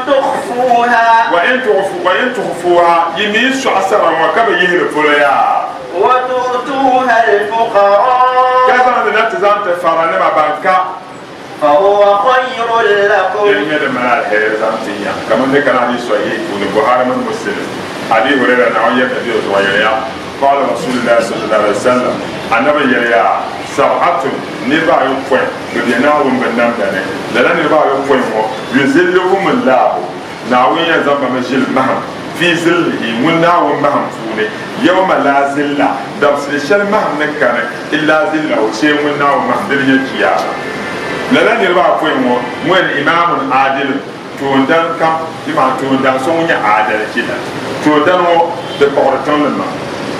tukhfuha. Wa in tukhfu, wa in tukhfuha, yi mi sɔɣi sara ŋɔ ka bi yihi di polo yaa. Wa tu'tuha al-fuqara. Ka zaŋ li na ti zaŋ ti faranima ban ka. Fa huwa khayrun lakum. Din nyɛ din mali alheri zaŋ ti ya, kamani di kana hadith sahihi puuni, Buhari mini Muslim, Abi Hurairah Naawuni yɛli Nabi o zuɣu yɛliya, Qala Rasulillah sallallahu alaihi wasallam, Anabi yɛliya, Sab'atun, niriba ayopɔin bɛ be Naawuni binnamda ni, lala niriba ayopɔin ŋɔ, yuzilluhumullahu, Naawuni yɛn zaŋ ba mi ʒili mahim, fi zillihi, ŋun Naawuni mahim puuni, yawma laa zilla, dabisili shɛli mahim ni kani, illa zillahu, shee ŋun Naawuni mahim, dini nyɛ Chiyaama. Lala niriba ayopɔin ŋɔ, ŋun Imaamun Aadilun, toondan kam, di maana toondan so ŋun nyɛ aadalichi la, toondan ŋɔ di kpuɣiri tiŋli maa,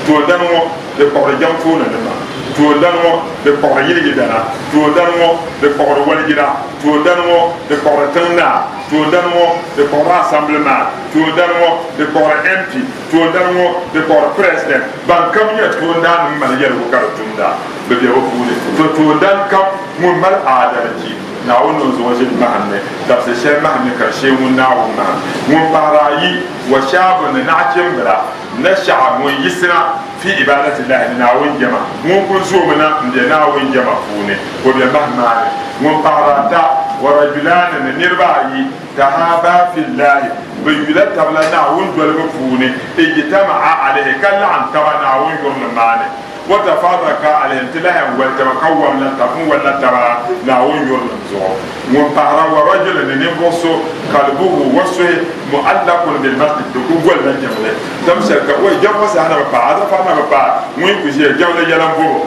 toondan ŋɔ di kpuɣiri jaŋ tooni nima, toondan ŋɔ di kpuɣiri yili yidana, toondan ŋɔ di kpuɣiri walijira, toondan ŋɔ di kpuɣiri tiŋ naa. Toondana ŋɔ di kpuɣiri Assembly man, toondana ŋɔ di kpuɣiri MP, toondana ŋɔ di kpuɣiri President. Ban kam nyɛ toondaannim mali yɛligu ka di tumda, bɛ be bɛ puuni. To toondan kam ŋun mali aadalichi, Naawuni ni o zaŋ o ʒili mahim ni, dabisi shɛli mahim ni ka di shee ŋun Naawuni mahim. Ŋun pahiri ayi, wa shaabun ni naɣichimbila, nasha'a ŋun yiɣisina fi ibadatillahi ni Naawuni jɛma, ŋun kuli zoomi na m-be Naawuni jɛma puuni, o be mahim maa ni. Ŋun pahiri ata, wa rajulaani ni niriba ayi, tahaabaa fillahi, bɛ yula taba la Naawuni dolibu puuni, ijtama'a alayhi, ka laɣim taba Naawuni yurilim maa ni, wa tafarraqa alayhi, nti lahi n-wali taba ka wamla taba, n-walila taba Naawuni yurilim zuɣu. Ŋun pahira, wa rajulun, ni ninvuɣ so, qalbuhu, o suhi, mu'allaqun bil masjid, di ku golila jiŋli, dam shɛli ka, wai, jɛma ŋɔ saha na bi paai, azafa na bi paai, ŋun yi ku ʒiya, jiŋli yɛla m-bɔŋɔ.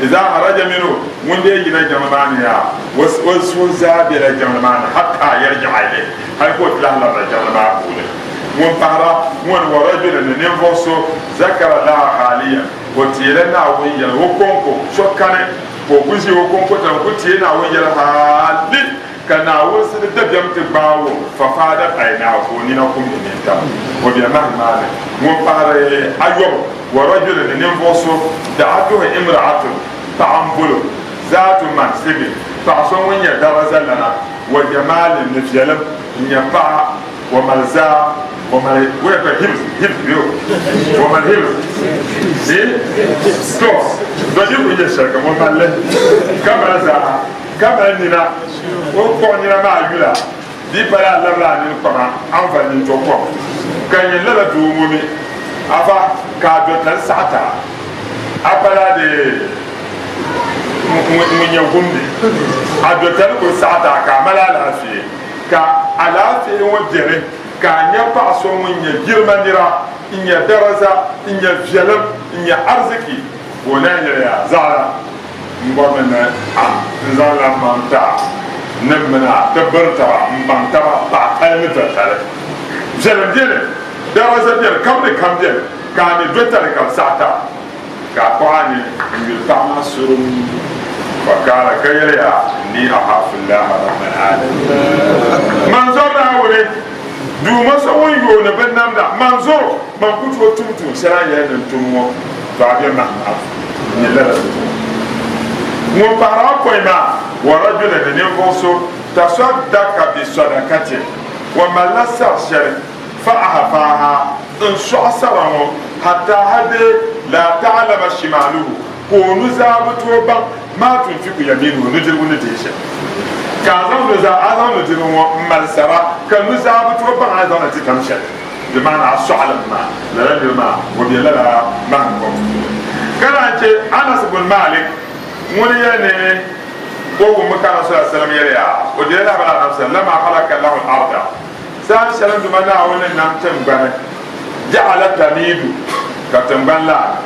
Iza haraja minhu, ŋun dee yina jiŋli maa ni yaa, o suhu zaa bela jiŋli maa ni hatta yarji'a ilayhi, hali ka o ti lahi labina jiŋli maa puuni. Ŋun pahira, ŋun, wa rajulun, ni ninvuɣ so, zakara Allaha khaaliyan, o teela Naawuni yɛla o kɔŋko, so kani ka o ku ʒi o kɔŋko tiŋa n-ku teei Naawuni yɛla hali ka Naawuni sili dabiɛm ti gbaai o, fafaadat aynaahu, ka o nina kum ni nintam, o be mahim maa ni. Ŋun pahiri ayɔbu, wa rajulun, ni ninvuɣ so, da'atuhu imra'atun, paɣa m-bol o, zaatu mansibin, paɣ so ŋun nyɛ daraza lana, wa jamaalin, ni viɛlim, n-nyɛ paɣa, o mali zaa, o mali waya ka hibs, hibs bɛ o, o mali hibs, eh, to, dɔ di ku nyɛ shɛli kam o mali li, ka mali zaa. Ka mali nina, o kpuɣi nina maa yula, di pala a labila a nini kpaŋa a ni va nintɔ kom. Ka nyin lala doo ŋɔ mi, a va ka a dɔtali saɣita a pala di ŋun nyɛ gumdi, a dɔtali kuli saɣita a ka a mali alaafee. Ka alaafee ŋɔ beni ka a nya paɣ so ŋun nyɛ jilima nira, n-nyɛ daraza, n-nyɛ viɛlim, n-nyɛ ariziki, ka o naan yɛli ya, Zaɣila! M bɔrimi ni a n zaŋla m maŋ ti a ni m mini a ti biri taba m-baŋ taba paɣitali ni dɔtali. Viɛlim beni, daraza beni, kam ni kam beni, ka a mi dɔtali ka bɛ saɣi ti a. Ka a kpuɣi a nini n-yuli paɣ maa surum. Fakaala ka yɛli ya, Inni ahaafu llaaha rabbal aalamiin. Man zɔri Naawuni, Duuma so ŋun yooni binnamda, man zɔr o, man ku tooi tum tuun shɛli a ni yɛli ni n tum ŋɔ, to a be mahim maa puuni. N-nyɛ lala zuɣu. Ŋun pahiri apɔin maa, wa rajulin ni ninvuɣ so tasaddaka bi sadakatin, o malila sar shɛli, fa ahfaaha, n-sɔɣi sara ŋɔ, hatta hal bee laa ta'lama shimaaluhu, ka o nuzaa bi tooi baŋ maa tunfiku yaminuhu, nudirigu ni deei shɛli. Ka a zaŋ nuzaa, a zaŋ nudirigu ŋɔ m-mali sara, ka nuzaa bi tooi baŋ a ni zaŋ li ti tam shɛli. Di maana a sɔɣilim maa, lala niri maa o be lala mahim ŋɔ puuni. Ka naan che Anas bun Malik ŋuni yɛli ni o wummi ka Anabi sallallahu alaihi wasallam yɛli ya, o dila lahabali Anabi sallam, lamma khalaqa Allahu al-arda, saha shɛli n Duuma Naawuni ni nam tiŋgbani, ja'ala tamidu, ka tiŋgbani laani.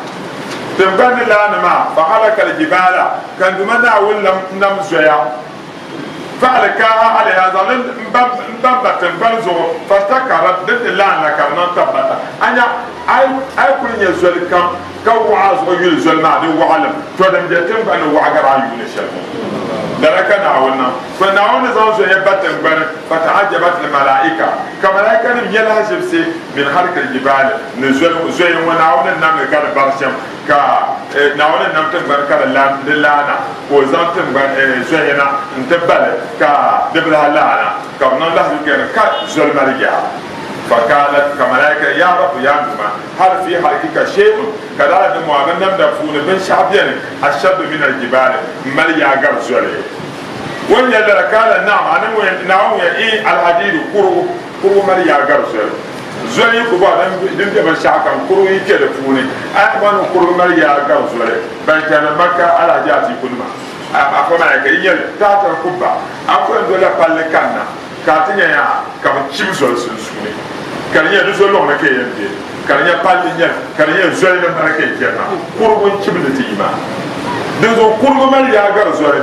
Tiŋgbani ni laani maa, fa khalaqa al-jibala, ka n Duuma Naawuni nam zoya. Fa'alkaaha alaiha, zaŋ li m-bamba tiŋgbani zuɣu, fastakarat, din ti laani la ka di niŋ tabbata. A nya, a yi kuli nya zoli kam ka waɣa a zuɣu yuli zoli maa di waɣilim, tɔ din be tiŋgbani ni waɣa gari a ni yuuni shɛli ŋɔ. Lala ka Naawuni niŋ. Tɔ Naawuni ni zaŋ zoya ba tiŋgbani, fata'ajabat al-mala'ika, ka malaikanim nya lahiʒibisi min halkil jibaali, ni zoya ŋɔ Naawuni ni nam li ka di bari shɛm. Ka Naawuni ni nam tiŋgbani ka di laana, ka o zaŋ tiŋgbani zoya na nti ba li, ka di bi lahi laana, ka bɛ niŋ lahiʒibu kpɛri ka zoli mali yaa. Fakaalat, ka malaika, Yaa Rabbi, yaa n Duuma, hal fii halkika shay'un, ka lala di mɔɣa binnamda puuni binshɛɣu beni, ashaddu min aljibaali, m-mali yaa gari zoli? O ni yɛli lala, kaala, Na'am, a ni ŋun, Naawuni ŋun yɛli, Iin, alhadiidu, kurugu, kurugu mali yaa gari zoli. Zoli yi ku bɔri din be binshɛɣu kam, kurugu yi kpe di puuni, a yi bɔri ni kurugu mali yaa gari zoli. Ban chani Makka Alhaji Atiku nima, afa maa ya ka yi nyɛli tahtal kubba, a ku yɛn dolila palli kanna ka a ti nya yaa ka bɛ chibi zoli sunsuuni ka di nyɛ di zo lɔŋ ni ka yi yɛn be, ka di nyɛ palli n-nyɛli ka di nyɛ zoli ni m-bala ka yi chani maa, kurugu n-chibi li ti yi maa. Dinzuɣu kurugu mali yaa gari zoli.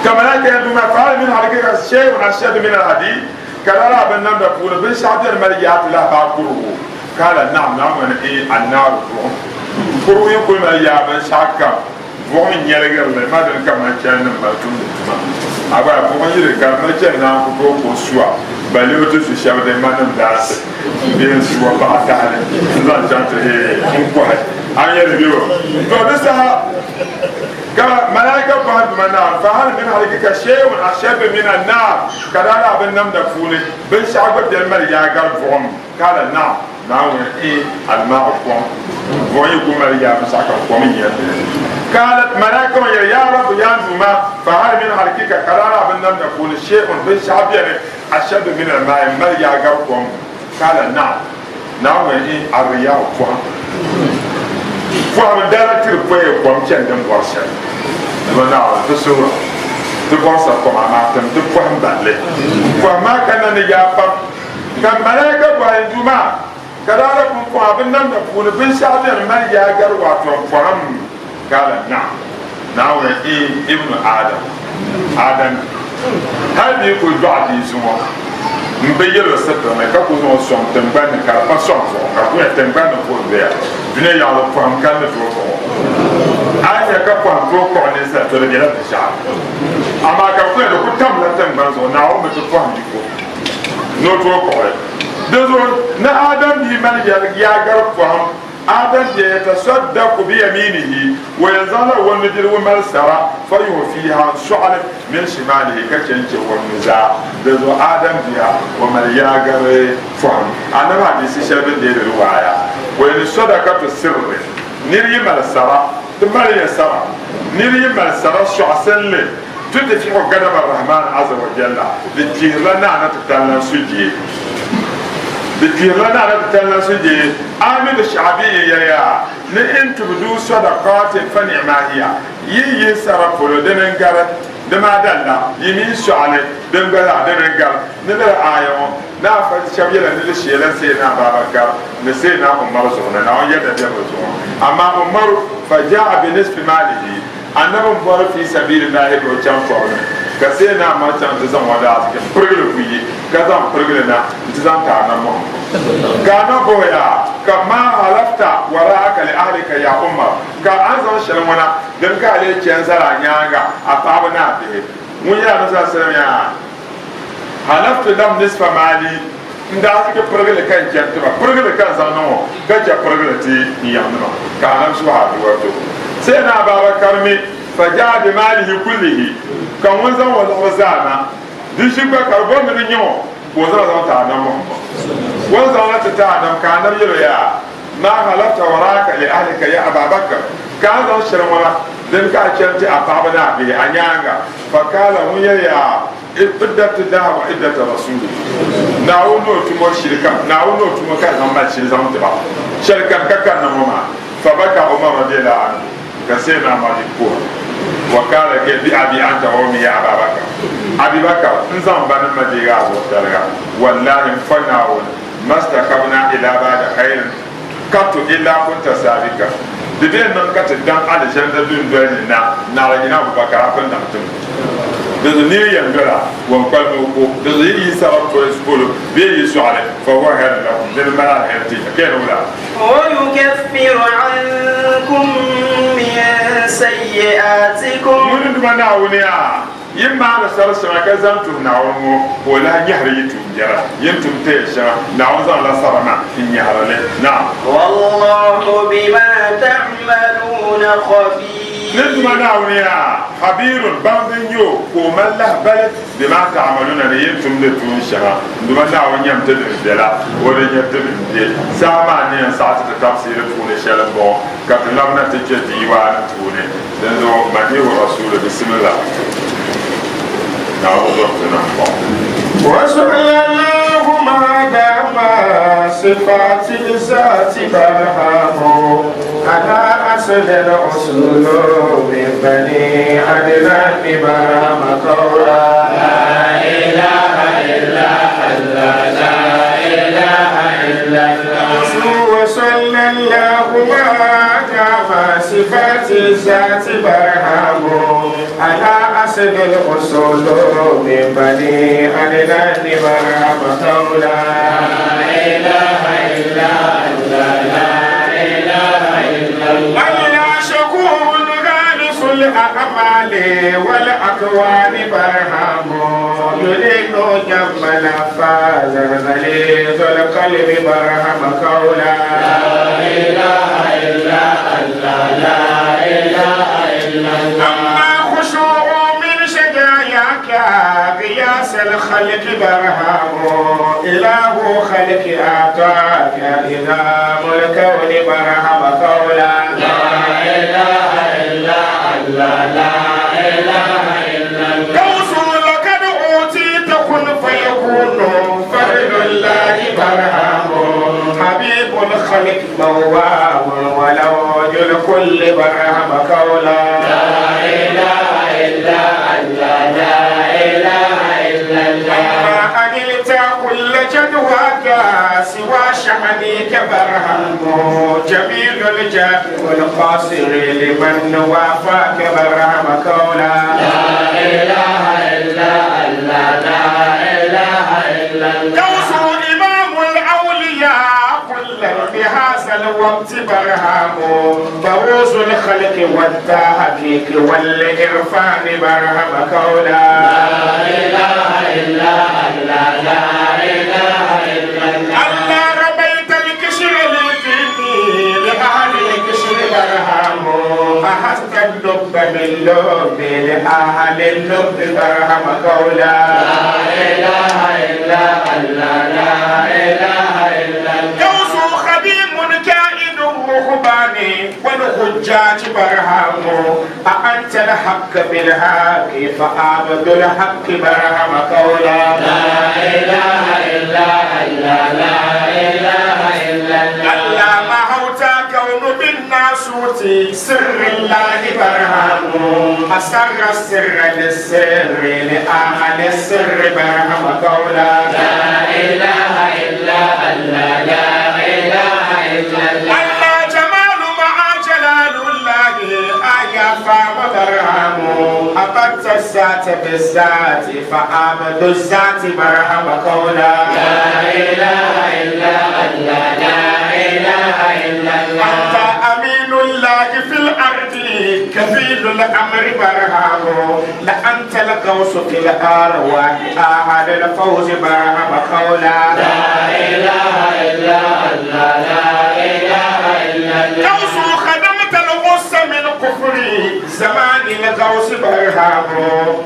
Ka malaika yɛn duuma fahal min halkika shay'un ashaddu min al-hadid? Ka lala a binnamda puuni binshɛɣu beni mali yaa ti lahi baai kurugu? Kaala, Naam, Naawuni ni, Annaaru, buɣim. Kurugu yi kuli mali yaa binshɛɣu kam, buɣim n-nyɛligiri li, ma dini ka man chani ni m mali tumdi tuma. A gba buɣim yiri ka di chani naan ku tooi ku su a, bali o ti su shɛba din ma nim daansi bee n-su o paɣa tahili n-zaŋ chaŋ ti n kɔhi a ni yɛli bɛ o. To di saha ka malaika bɔhi Duuma Naawuni, Fahal min halkika shay'un ashaddu min an-nar? Ka daa lahi binnamda puuni binshɛɣu gba beni mali yaa gari buɣim? Kaala, Naam, Naawuni, Eeh, Almaɣu, kom, buɣim yi ku mali yaa binshɛɣu kam kom n-yɛn di li. Kaala, Malaika ŋɔ yɛli, Yaa Rabbi, yaa n Duuma, fahal min halkika, ka daa lahi binnamda puuni shay'un, binshɛɣu beni, ashaddu min al-maai, m-mali yaa gari kom? Kaala, Naam, Naawuni, Eeh, Ar-riyaahu, pɔhim. Pɔhim n-daa tiri pɔya kom chani din bɔri shɛli. Duuma Naawuni, ti suhir a, ti bɔri sa kom, amaa tim ti pɔhim balli. Pɔhim maa kanna ni yaa pam. Ka malaika bɔhi n Duuma, Ka daa la pumpɔŋ a binnamda puuni binshɛɣu beni mali yaa gari wato m-pɔhim? Kaala, Naam. Naawuni, Iin, Ibnu Adam, Adam bia, hal bɛ yi kul dɔɣi bia zuŋɔ m-bi yɛl o sitirimi ka ku zaŋ o sɔŋ tiŋgbani ni ka di pa sɔŋ zuɣu ka ku nya tiŋgbani ni vuhim doya, dunia yaɣili pɔhim kani ni tooi kɔɣ o. A yi nya ka pɔhim tooi kɔɣi ninsal, to di bela binshɛɣu ni. Amaa ka ku nya di ku tamla tiŋgbani zuɣu, Naawuni mi ti pɔhim yiko. Ni o tooi kpuɣi. Dinzuɣu ni Adam bia mali yaagari pɔhim, Adam bia yatasaddaku biyaminihi, o yɛn zaŋla o nudirigu mali sara, fayuhfiiha, n-sɔɣi li, min shimalihi, ka chɛ n-chɛ o nuzaa. Dinzuɣu Adam bia, o mali yaagari pɔhim. Anabi hadiisi shɛli bɛ ni deeri riwaaya, o yɛli sadakatu sirri, nir yi mali sara, ti mali ya sara, nir yi mali sara sɔɣisinli, Tudfi'u gadaba Rahman azza wa jalla, di kpihirila Naa na ti tali lan sujee. Di kpihirila Naa na ti tali lan sujee. Amidu Sha'abi yɛliya ni in tubdu sadaqatin fa ni'ma hiya, yi yihi sara polo dini n-gari di maa dalla, yi mi sɔɣili din gba zaa dini n-gari. Ni lala aaya ŋɔ ni afa shɛba yɛla ni di sheela Sayyidina Ababakar ni Sayyidina Umar zuɣu ni Naawuni yɛda be bɛ zuɣu. Amaa Umaru fa jaa'a bi nisfi maalihi. Annabi m-bɔri fi sabiilillaahi ni o chaŋ tɔbu ni, ka Sayyidina Umar chaŋ nti zaŋ o daaziki m-pirigili kuyi, ka zaŋ pirigili na nti zaŋ ti Annabi Muhammad. Ka Annabi bɔhi ya, ka maa halafta waraaka li ahlika ya Umar, ka a ni zaŋ shɛli ŋɔ na, dini ka a lee chɛ n-zali a nyaaŋa a paɣaba ni a bihi? Ŋun yɛli Annabi sallallahu alaihi wasallam ya, Halaftu lahum nisfa maali, n daaziki pirigili ka n chɛ n-ti ba, pirigili ka n zaŋ niŋ o, ka chɛ pirigili ti n yaŋnima. Ka Annabi suhi aduwa ti o. Sayyidina Ababakar mi, fajaa bi maalihi kullihi, ka ŋun zaŋ o liɣiri zaa na, di ʒi gba ka di bɔri ni di nyɛ o, ka o zaŋ zaŋ ti Annabi Muhammad. O ni zaŋ li ti ti Annabi, ka Annabi yɛl o, Yaa maa halafta waraaka li ahlika ya Ababakar, ka a ni zaŋ shɛli ŋɔ na, dini ka a chɛ n-ti a paɣaba ni a bihi a nyaaŋa? Fakaala ŋun yɛli yaa iddati llahi wa iddati rasulihi, Naawuni ni o tumo shili kam, Naawuni ni o tumo ka zaŋ mali shili zaŋ ti ba shɛli kam ka kanna ŋɔ maa. Fabaka Umar radiallahu anhu, ka Sayyidina Umar di kuhi, wa kaala ka bi abi anta wa ummi ya Aba Bakar, Abi Bakar, n zaŋ ba ni ma deegi a zuɣu tariga, wallahi n fa Naawuni, mastakabna ila ba'da khairin qattu illa kunta sabika, di bee niŋ ka ti daŋ alizanda dundoli ni na, naɣila nyini Abubakar a pun daŋ ti mi. Dinzuɣu nir yɛn dola ŋun kpalim o ko, dinzuɣu yi yi sara polo bee yi sɔɣili, fahuwa khairun lakum, dini m-mali alheri ti ya, ka yɛli wula? Wa yukaffir ankum min sayyi'atikum. Ŋuni Duuma Naawuni a yi maani sara shɛŋa ka zaŋ tuhi Naawuni ŋɔ, ka o lahi nyɛhiri yi tuumbiɛri, yi ni tum taya shɛŋa, Naawuni zaŋla sara maa n-nyɛhiri li. Naam. Wallahu bima ta'maluuna khabiir. Ni Duuma Naawuni yaa, Khabiirun, baŋdi n-nyɛ o, ka o mali lahibali, bima ta'maluuna, ni yi ni tumdi tuun shɛŋa. N Duuma Naawuni nyam ti din viɛla, o di nya ti din be. Saha maa ni yɛn saɣi ti ti tafsiiri puuni shɛli m-bɔŋɔ, ka ti labina ti kpe diiwaani puuni. Dinzuɣu Madihu Rasuulu bisimila Naawuni zɔri ti niŋ bɔŋ. Wasallallahu ma dama sifati zati barhamu ala aslil usulu min bani adnan barhama qawla la ilaha illa Allah la ilaha illa Allah wasallallahu ma dama sifati zati barhamu ala aslil usulu min bani adnan barhama qawla la ilaha illa Allah la ilaha illa Allah Allah shakurun ghalisul a'mal. الأفعال والأكوان برهام يلين جم الأفاز غليظ القلب برهم قولا لا إله إلا الله لا إله إلا الله أما خشوع من شجاياك قياس الخلق برهام إله خلق أعطاك إمام الكون برهم قولا لا إله إلا الله لا إله إلا الله غوث لقد أوتيت كن فيكون فرد الله برهام حبيب الخلق مواب ولو الكل برهم قولا لا إله إلا الله لا إله إلا الله ما أنلت كل جدواك سوى شأنك برهم جميل الجاه والقاصر لمن وافاك برهم قولا لا إله إلا الله لا إله إلا الله غوث إمام الأولياء كلا بهذا الوقت برهام بروز الخلق والتحقيق والإرفان برهم قولا لا إله إلا الله لا إله إلا الله الله ربيت الكشر لديني لأهل الكشر برهام أحست اللب من لب لأهل اللب برهم قولا لا إله إلا الله لا إله إلا الله غوث خديم كائن الرهبان والحجاج برهام أأنت الحق بالحق فأعبد الحق برهم قولا لا إله إلا الله لا إله إلا الله الله ما هوتا كون بالناسوت سر الله برهام أسر السر للسر لأهل السر برهم قولا لا إله إلا الله لا إله إلا الله الله جمال مع جلال الله آية فام برهام أبت الذات بالذات فآمد الذات برهم قولا لا إله إلا الله لا إله إلا الله أنت أمين الله في الأرض كفيل الأمر برهام لأنت الغوث في الأرواح أهل الفوز برهم قولا لا إله إلا الله لا إله إلا الله غوث خدمت الغص من كفر زمان الغوث برهام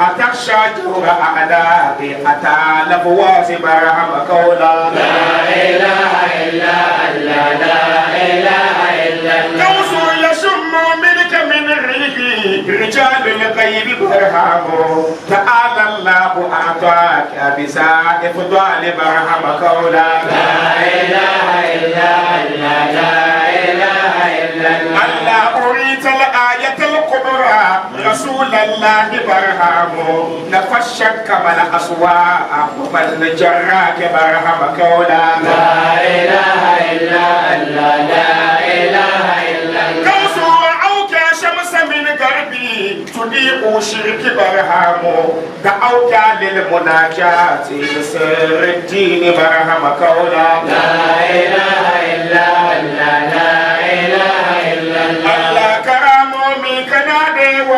أتخشى جور أعدائي أتى لفواز برهم قولا لا إله إلا الله لا إله إلا الله غوث يشم منك من ريحي رجال الغيب برهام تعالى الله أعطاك بزائف ضال برهم قولا لا إله إلا الله لا إله إلا الله الله أريت الآية الكبرى رسول الله برهام نفى الشك والأسواء ومن جراك برهم قولا لا إله إلا الله لا إله إلا الله غوث رأوك شمس من غربي تضيء شرك برهام دعوك للمناجاة بسر الدين برهم قولا لا إله إلا الله لا إله إلا الله الله كرام منك نادوا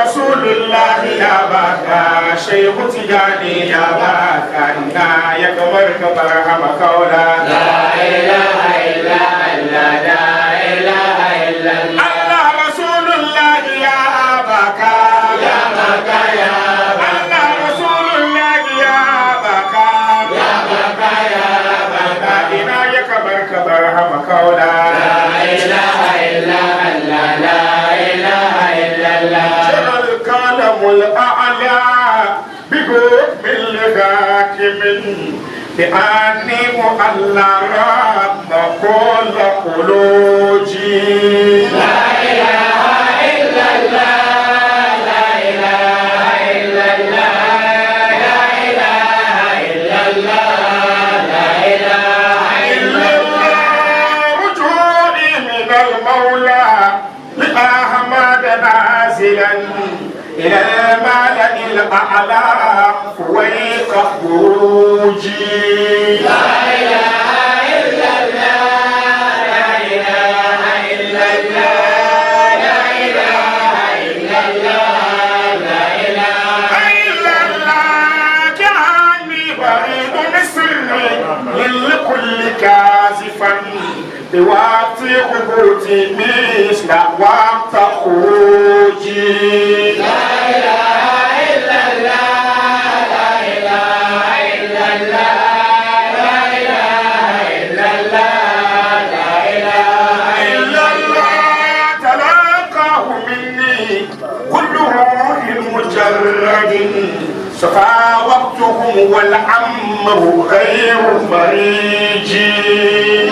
رسول الله يا باكا شيخ تجاني يا باكا إنا يكبرك برهم قولا لا إله إلا الله لا إله إلا الله الله رسول الله يا باكا يا بكا يا الله رسول الله يا باكا يا بكا يا بكا إنا يكبرك برهم قولا لا إله إلا الله لا إله إلا الله جرى الكلام الأعلى بحكم الحاكم بأني مؤلى رب كل خلوجي لا إله إلا الله لا إله إلا الله لا إله إلا الله لا إله إلا إلا الله رجوعي من المولى لأحمد نازلا إلى الملأ الأعلى فويق خروجي لا إله إلا الله لا إله إلا الله لا إله إلا الله قاذفا بوقت هبوطي مثل وقت خروجي. لا إله إلا الله، لا إله إلا الله، لا إله إلا الله، لا إله إلا الله. تلاقاه مني كل روح مجرد صفا وقتهم والأمر غير فريجي.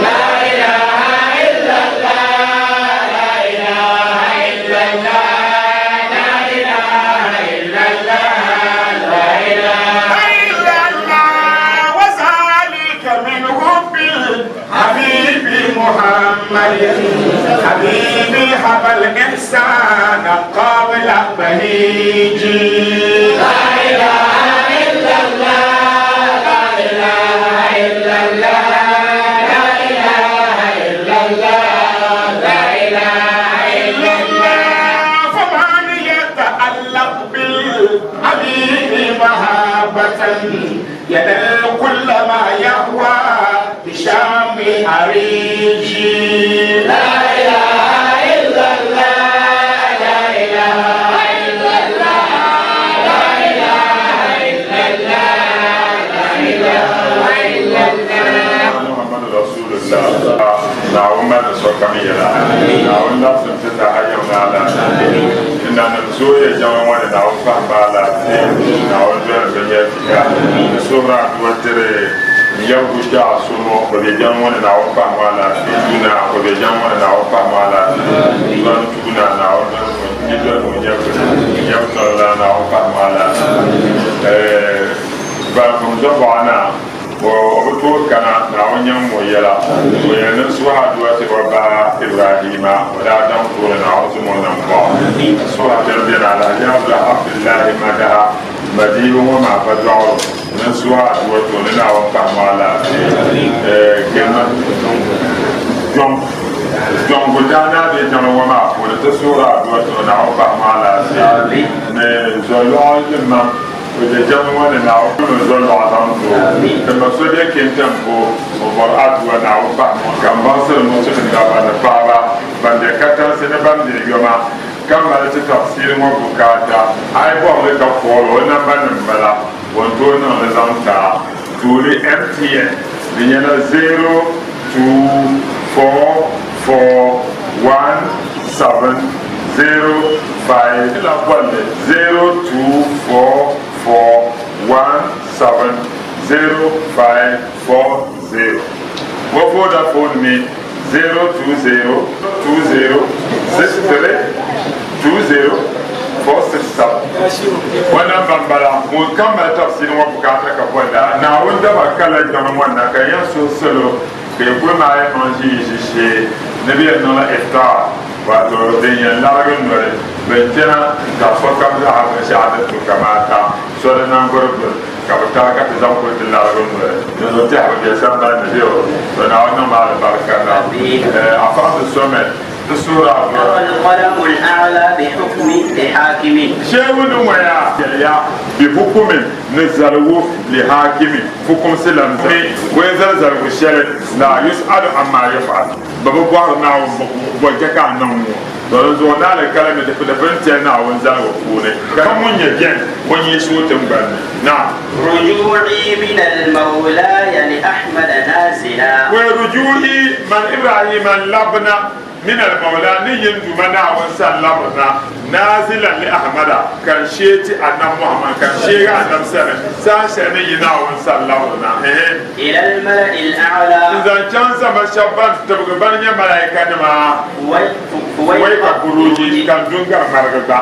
لا إله إلا الله، لا إله إلا الله، لا إله إلا الله، لا إله إلا الله. وذلك من حب الحبيب محمد حبيبي هب الإحسان قبل بهيجي. لا إله إلا الله، لا إله إلا الله، لا إله إلا الله، لا إله إلا الله. فمن يتعلق بالحبيب محبة ينال كل ما يهوى بشام أريجي. لا إله إلا الله، لا إله إلا الله، لا إله إلا الله، لا إله إلا الله. Muhammadu Rasulullah. Naawuni mali sokam yɛla. Naawuni labisi ti saha yiŋ alaafee. Nanim zooya jɛma ŋɔ ni Naawuni pahimba alaafee. Naawuni doli bɛ nyɛviya. N suhiri adua tiri n yab Gushiɛɣu Sumo o be jɛma ŋɔ ni Naawuni pahim o alaafee. Duna o be jɛma ŋɔ ni Naawuni pahim o alaafee. Zɔni Tuuna Naawuni doli o nyɛvili. N yab Tɔlila Naawuni pahim o alaafee. Balkum Zɔbuɣa Naa o bi tooi kana Naawuni nyaŋ o yɛla. O yɛli ni n suhi adua ti o ba Ibrahima o daa daŋ tooni Naawuni tim o nambɔɣu. Suhi shɛli beni Alhaji Abdullahi Madaha Madiibu ŋɔ maa pa dɔɣiro ni n suhi adua ti o ni Naawuni pahim o alaafee. Jɔŋ Jɔŋgu daa naa be jiŋli ŋɔ maa puuni ti suhiri adua ti o Naawuni pahim o alaafee ni zɔlɔɣu limam o je jiŋli ŋɔ ni Naawuni mi zɔlɔɣu zaŋ ti o. Ti ma so be Kintampo o bɔri adua Naawuni pahim o ka m baŋsiri musulin dabba ni paɣaba ban be katinsi ni ban be yoma ka mali ti tafsiiri ŋɔ bukaata. A yi bɔri li ka call o namba nim m-bala, o ni tooi niŋ li zaŋ ti a. Tuuli MTN di nyɛla 02441705 la bolli 0244170540. O Vodafone mi 0202063 20467. O namba m-bala. Ŋun kam mali tafsiiri ŋɔ bukaata ka bolli a. Naawuni daba kala jiŋli ŋɔ na ka yɛn suhi salo ka yi kuli maai niŋ ʒi yi ʒishee ni bɛ yɛn niŋla iftaar, wato din yɛn larigi noli bɛn kpɛna ka sokam zaɣa binshɛɣu din tu kamaata soli naŋguri gbuni ka bɛ taai ka ti zaŋ kuli ti larigi noli. Dinzuɣu tɛha bi be sambani ni bɛ o, to Naawuni niŋmi alibarika na. A faɣisi so mi ti suhiri a dua. Shehu ni ŋɔya yɛliya bihukumin ni zaligu lihaakimi fukumsi lan mi o yɛn zali zaligu shɛli la yus'alu amma yaf'al bɛ bi bɔhiri Naawuni bɔ chɛ ka a niŋ ŋɔ. To di zuɣu ni alikalimi di pini tɛli Naawuni zaligu puuni ka ŋun nyɛ bɛn o yiɣisi o tiŋgbani ni. Naam. Ruju'i min al-mawlaya li Ahmada nazila. Wa ruju'i man Ibrahima n-labina min al-mawla ni yin Duuma Naawuni sani labirina nazilan li Ahmada ka n sheei ti Annabi Muhammad ka n sheegi Annabi sani saha shɛli ni yi Naawuni sani labirina. Ehe. Ila al-mala'i al-a'la. N-zaŋ chaŋ zama shɛba ban tibigi ban nyɛ malaikanima. Wai ka buruji ka n du n-gari ŋmarigi gba.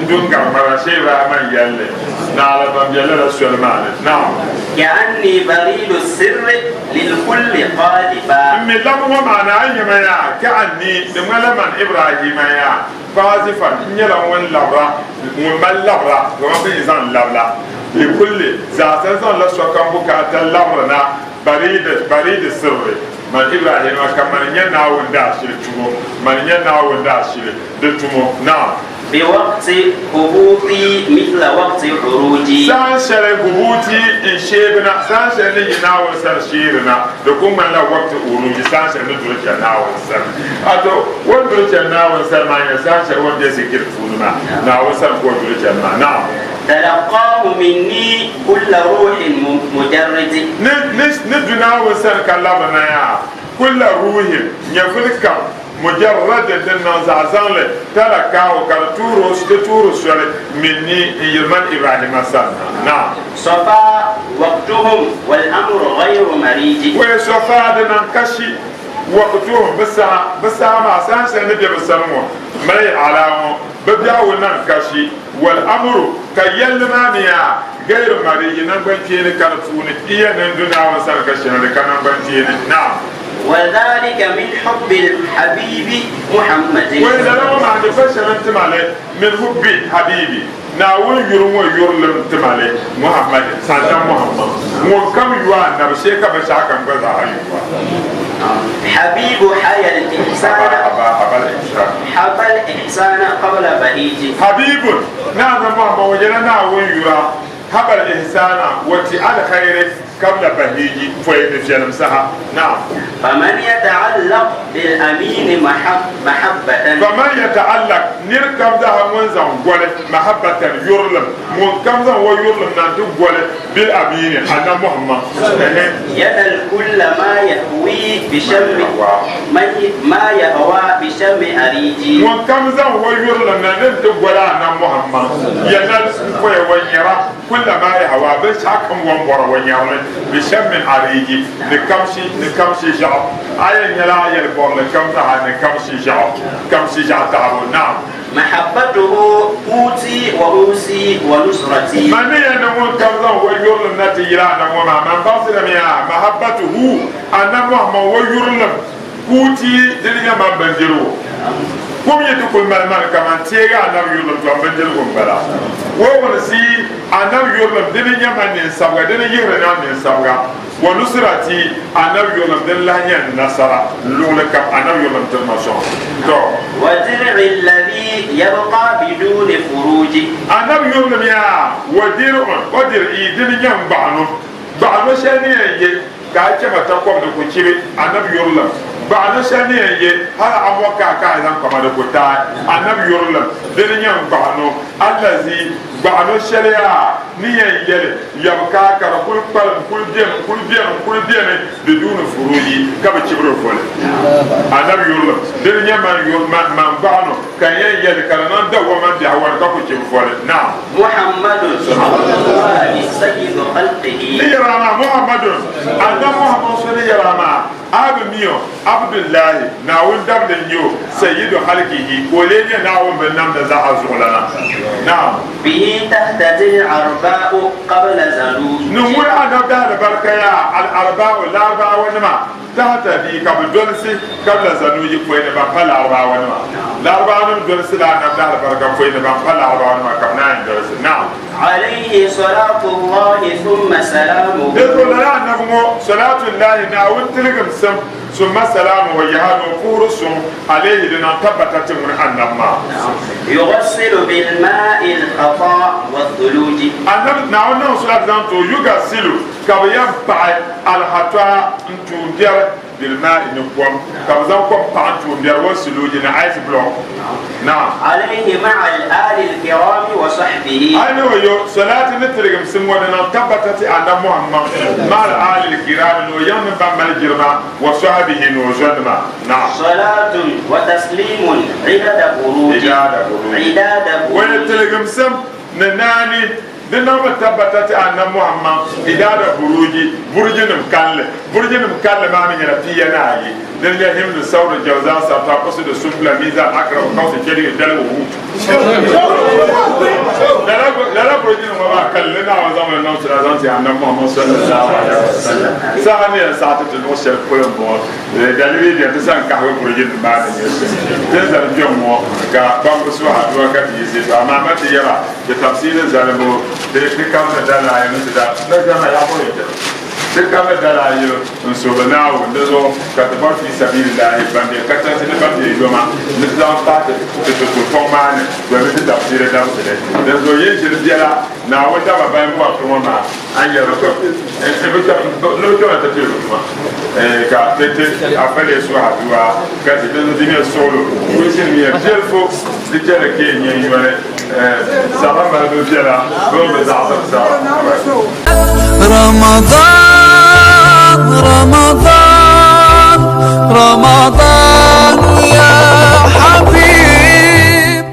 N du n-gari ŋmarigi shee Ibrahima n-yɛli li. Naɣila ban be lala soli maa ni. Naam. Ka'anni baridu sirri lilkulli qadifa. M mi labi ŋɔ maa ni a yi nya ma yaa, ka'anni, di ŋmanila man Ibrahima yaa, qazifan, n nyɛla ŋun labira, ŋun mali labira, kaman bɛ ni zaŋ labila, likulli, zaasa n zaŋla sokam bukaata labirina, baridi sirri. Man Ibrahima, ka mani nyɛ Naawuni daashili tumo, mani nyɛ Naawuni daashili di tumo. Naam. بوقت هبوطي مثل وقت عروجي. Saha shɛli hubuti n sheebina, saha shɛli ni yi Naawuni sani sheerina, di ku ŋmanila waqti uruji, saha shɛli ni duri chani Naawuni sani. Ato, o ni duri chani Naawuni sani maa nyɛla saha shɛli o ni be zikiri puuni maa, Naawuni sani ka o duri chani maa. Naam. Talaqaahu minni kulla ruhin mujarridi. Ni, ni, ni du Naawuni sani ka labina yaa, kulla ruhin, nyɛvuli kam. Mujarradin din niŋ zaɣ zaŋli talakaahu ka di tuuri o di tuuri soli minni n yiri man Ibrahima sani na. Naam. Safa waqtuhum wal amru ghayru mariji. Wee Safa di niŋ kashi waqtuhum bɛ saha, bɛ saha maa saha shɛli ni be bɛ sani ŋɔ mali alaa ŋɔ bɛ biɛhigu niŋ kashi wal amru ka yɛlli maa mi yaa ghayru mariji naŋgbankpeeni ka di puuni iya ni n du Naawuni sani ka shɛli di ka naŋgbankpeeni. Naam. Wa dhalika min hubbil habibi Muhammadin. Wei lala ŋɔ maa di pa shɛli n-ti ma li min hubbi habibi, Naawuni yuri ŋɔ yurilim n-ti ma li Muhammadin, Saadam Muhammad, ŋun kam yu Anabi shee ka binshɛɣu kam gba zaa yu a. Habibu haya al-ihsana. Haba, haba al-ihsana. Haba al-ihsana qabla bahiji. Habibun, ni Anabi Muhammad ŋɔ nyɛla Naawuni yura, haba al-ihsana, o ti alkhairi. Kabla bahiji pɔi ni viɛlim saha. Naam. Faman yata'allaq bil amini mahabbatan. Faman yata'allaq, nir kam zaaha ŋun zaŋ goli, mahabbatan, yurilim, ŋun kam zaŋ o yurilim na n-ti goli bil amini, Annabi Muhammad, ehe. Yanal kulla ma yahwi bi shammi ma yahwa bi shammi ariji. Ŋun kam zaŋ o yurilim na ni n-ti goli Annabi Muhammad, yanal pɔi o nyara. Kulla maa yahwa binshɛɣu kam o ni bɔra o nyari li bi shɛm min ariiji ni kamshi ni kamshi ʒiɛɣu. A yɛn nyɛla a yɛli bɔrili kam zaa ni kamshi ʒiɛɣu kamshi ʒiɛɣu taɣibu. Naam. Mahabbatuhu quuti wa unsi wa nusrati. Man ni yɛn ni ŋun kam zaŋ o yurilim na ti yili Annabi ŋɔ maa, man baŋsirimi yaa mahabbatuhu Annabi Muhammad o yurilim. Kuuti dini nyɛ man bindirigu. Kum yi ti kuli mali mani kaman teegi anabi yurilim tom bindirigu m-bala. Wa wunsi anabi yurilim dini nyɛ man ninsabiga dini yihiri na ninsabiga. Wa nusirati anabi yurilim dini lahi nyɛ n nasara luɣili kam anabi yurilim tiri ma sɔŋ. Tɔ! Wa dir'i alladhi yabqa biduni furuji. Anabi yurilim yaa wa dir'un wa dir'i dini nyɛ n gbaɣino. Gbaɣino shɛli ni yɛn ye ka a chɛ ma takɔbi di ku chibi anabi yurilim. Gbaɣino shɛli ni yɛn ye hal a mo ka a ka a zaŋ kpama di ku taai anabi yurilim. Dini nyɛ n gbaɣino, allazi, gbaɣino shɛli a ni yɛn yɛli yabkaa ka di kul kpalim kul beni kul beni kul beni biduuni furuji ka bi chibiri voli anabi yurilim. Dini nyɛ man man gbaɣino ka n yɛn yɛli ka di niŋ dawwama biɛhigu ni ka ku chibi voli. Naam. Muhammadun Abdullahi sayyidu khalqihi. Ni yɛra maa Muhammadun Annabi Muhammad so ni yɛra maa a bi mi o Abdullahi Naawuni dabili n-nyɛ o sayyidu khalqihi ka o lee nyɛ Naawuni binnamda zaɣa zuɣulana. Naam. Bihi tahtadi al-arba'u qabla zaluj. Ni ŋun Annabi daalibarika yaa al-arba'u Larabawa nima Tahtadi ka bɛ dolsi kabla zanuji pɔi ni ban pa Larabawa nima. Larabawa nim dolsi la Anabi daalibarika pɔi ni ban pa Larabawa nima ka bɛ naan yi dolsi. Naam. Alayhi salatu Allahi summa salamuhu. Di zuɣu lala Anabi ŋɔ salatu Allahi, Naawuni tiligimsim, summa salamuhu, yaha ni o puhiri suŋ, alayhi di niŋ tabbata ti ŋuni Anabi maa. Yughasilu bil ma'i al-khata wa thuluji. Anabi, Naawuni niŋ salatu zaŋ ti o, yughasilu, Ka bɛ yɛn paɣi alhatɔa n-tuumbiɛri bilmaa'i ni kom, ka bɛ zaŋ kom paɣi n-tuumbiɛri wa siluuji ni ice block. Naam. Alayhi ma'a al-aali al-kiraami wa sahbihi. A yi ni o yo salaati ni tiligimsim ŋɔ di niŋ tabbata ti Annabi Muhammad ma'a al-aali al-kiraami ni o yiŋ mini ban mali jilima wa sahbihi ni o zɔnima. Naam. Salaatun wa tasliimun idada buruuji. Idada buruuji. Idada Wani buruuji. tiligimsim ni naani Di niŋmi tabbata ti Annabi Muhammad idaada buruuji, burujinim kalinli. Burujinim kalinli maa mi nyɛla piya ni ayi. Dini nyɛ Himlu, Sawru, Jawzaa, Sartaa, Usudu, Sumbula, Mizan, Akrabu, Kawsi, Chɛdigi, Dalbu, Huut. Lala burujinim ŋɔ maa kalinli Naawuni zaŋ li niŋ sila zaŋ ti Annabi Muhammad sallallahu alaihi wasallam. Saha ni yɛn saɣi ti ti luɣ shɛli polo m-bɔŋɔ. Daliri beni ti sa n-kahigi burujinim maa ni nyɛ shɛm. Ti ni zali kpɛŋ ŋɔ ka kpambu suhi aduwa ka ti yiɣisi, to amaa ma ti yɛra. Di tafsiri zalibu di ti kam ni dalaaya ni ti daa na zama ya bɔ yɛtɛ. Ti kabili dala ayi n-suhiri Naawuni di zuɣu ka ti bɔri fii sabiilillaahi ban be kachansi ni ban be yoma ni ti zaŋ pahi ti ti fɔŋ maa ni domin ti dabisiili dabisili. Dinzuɣu yi ʒili biɛla Naawuni daba ban bɔri ti ŋɔ maa, a ni yɛli ba ni bɛ kpɛma ti piligu tuma ka ti ti afa leei suhi aduwa ka ti dinzuɣu di nyɛ suɣulo kuli ʒinimiya biɛlifu di chɛli ka yi nyɛ yoli sara malibu viɛla bɛ mi bi zaɣisiri sara. Ramadan, Ramadan.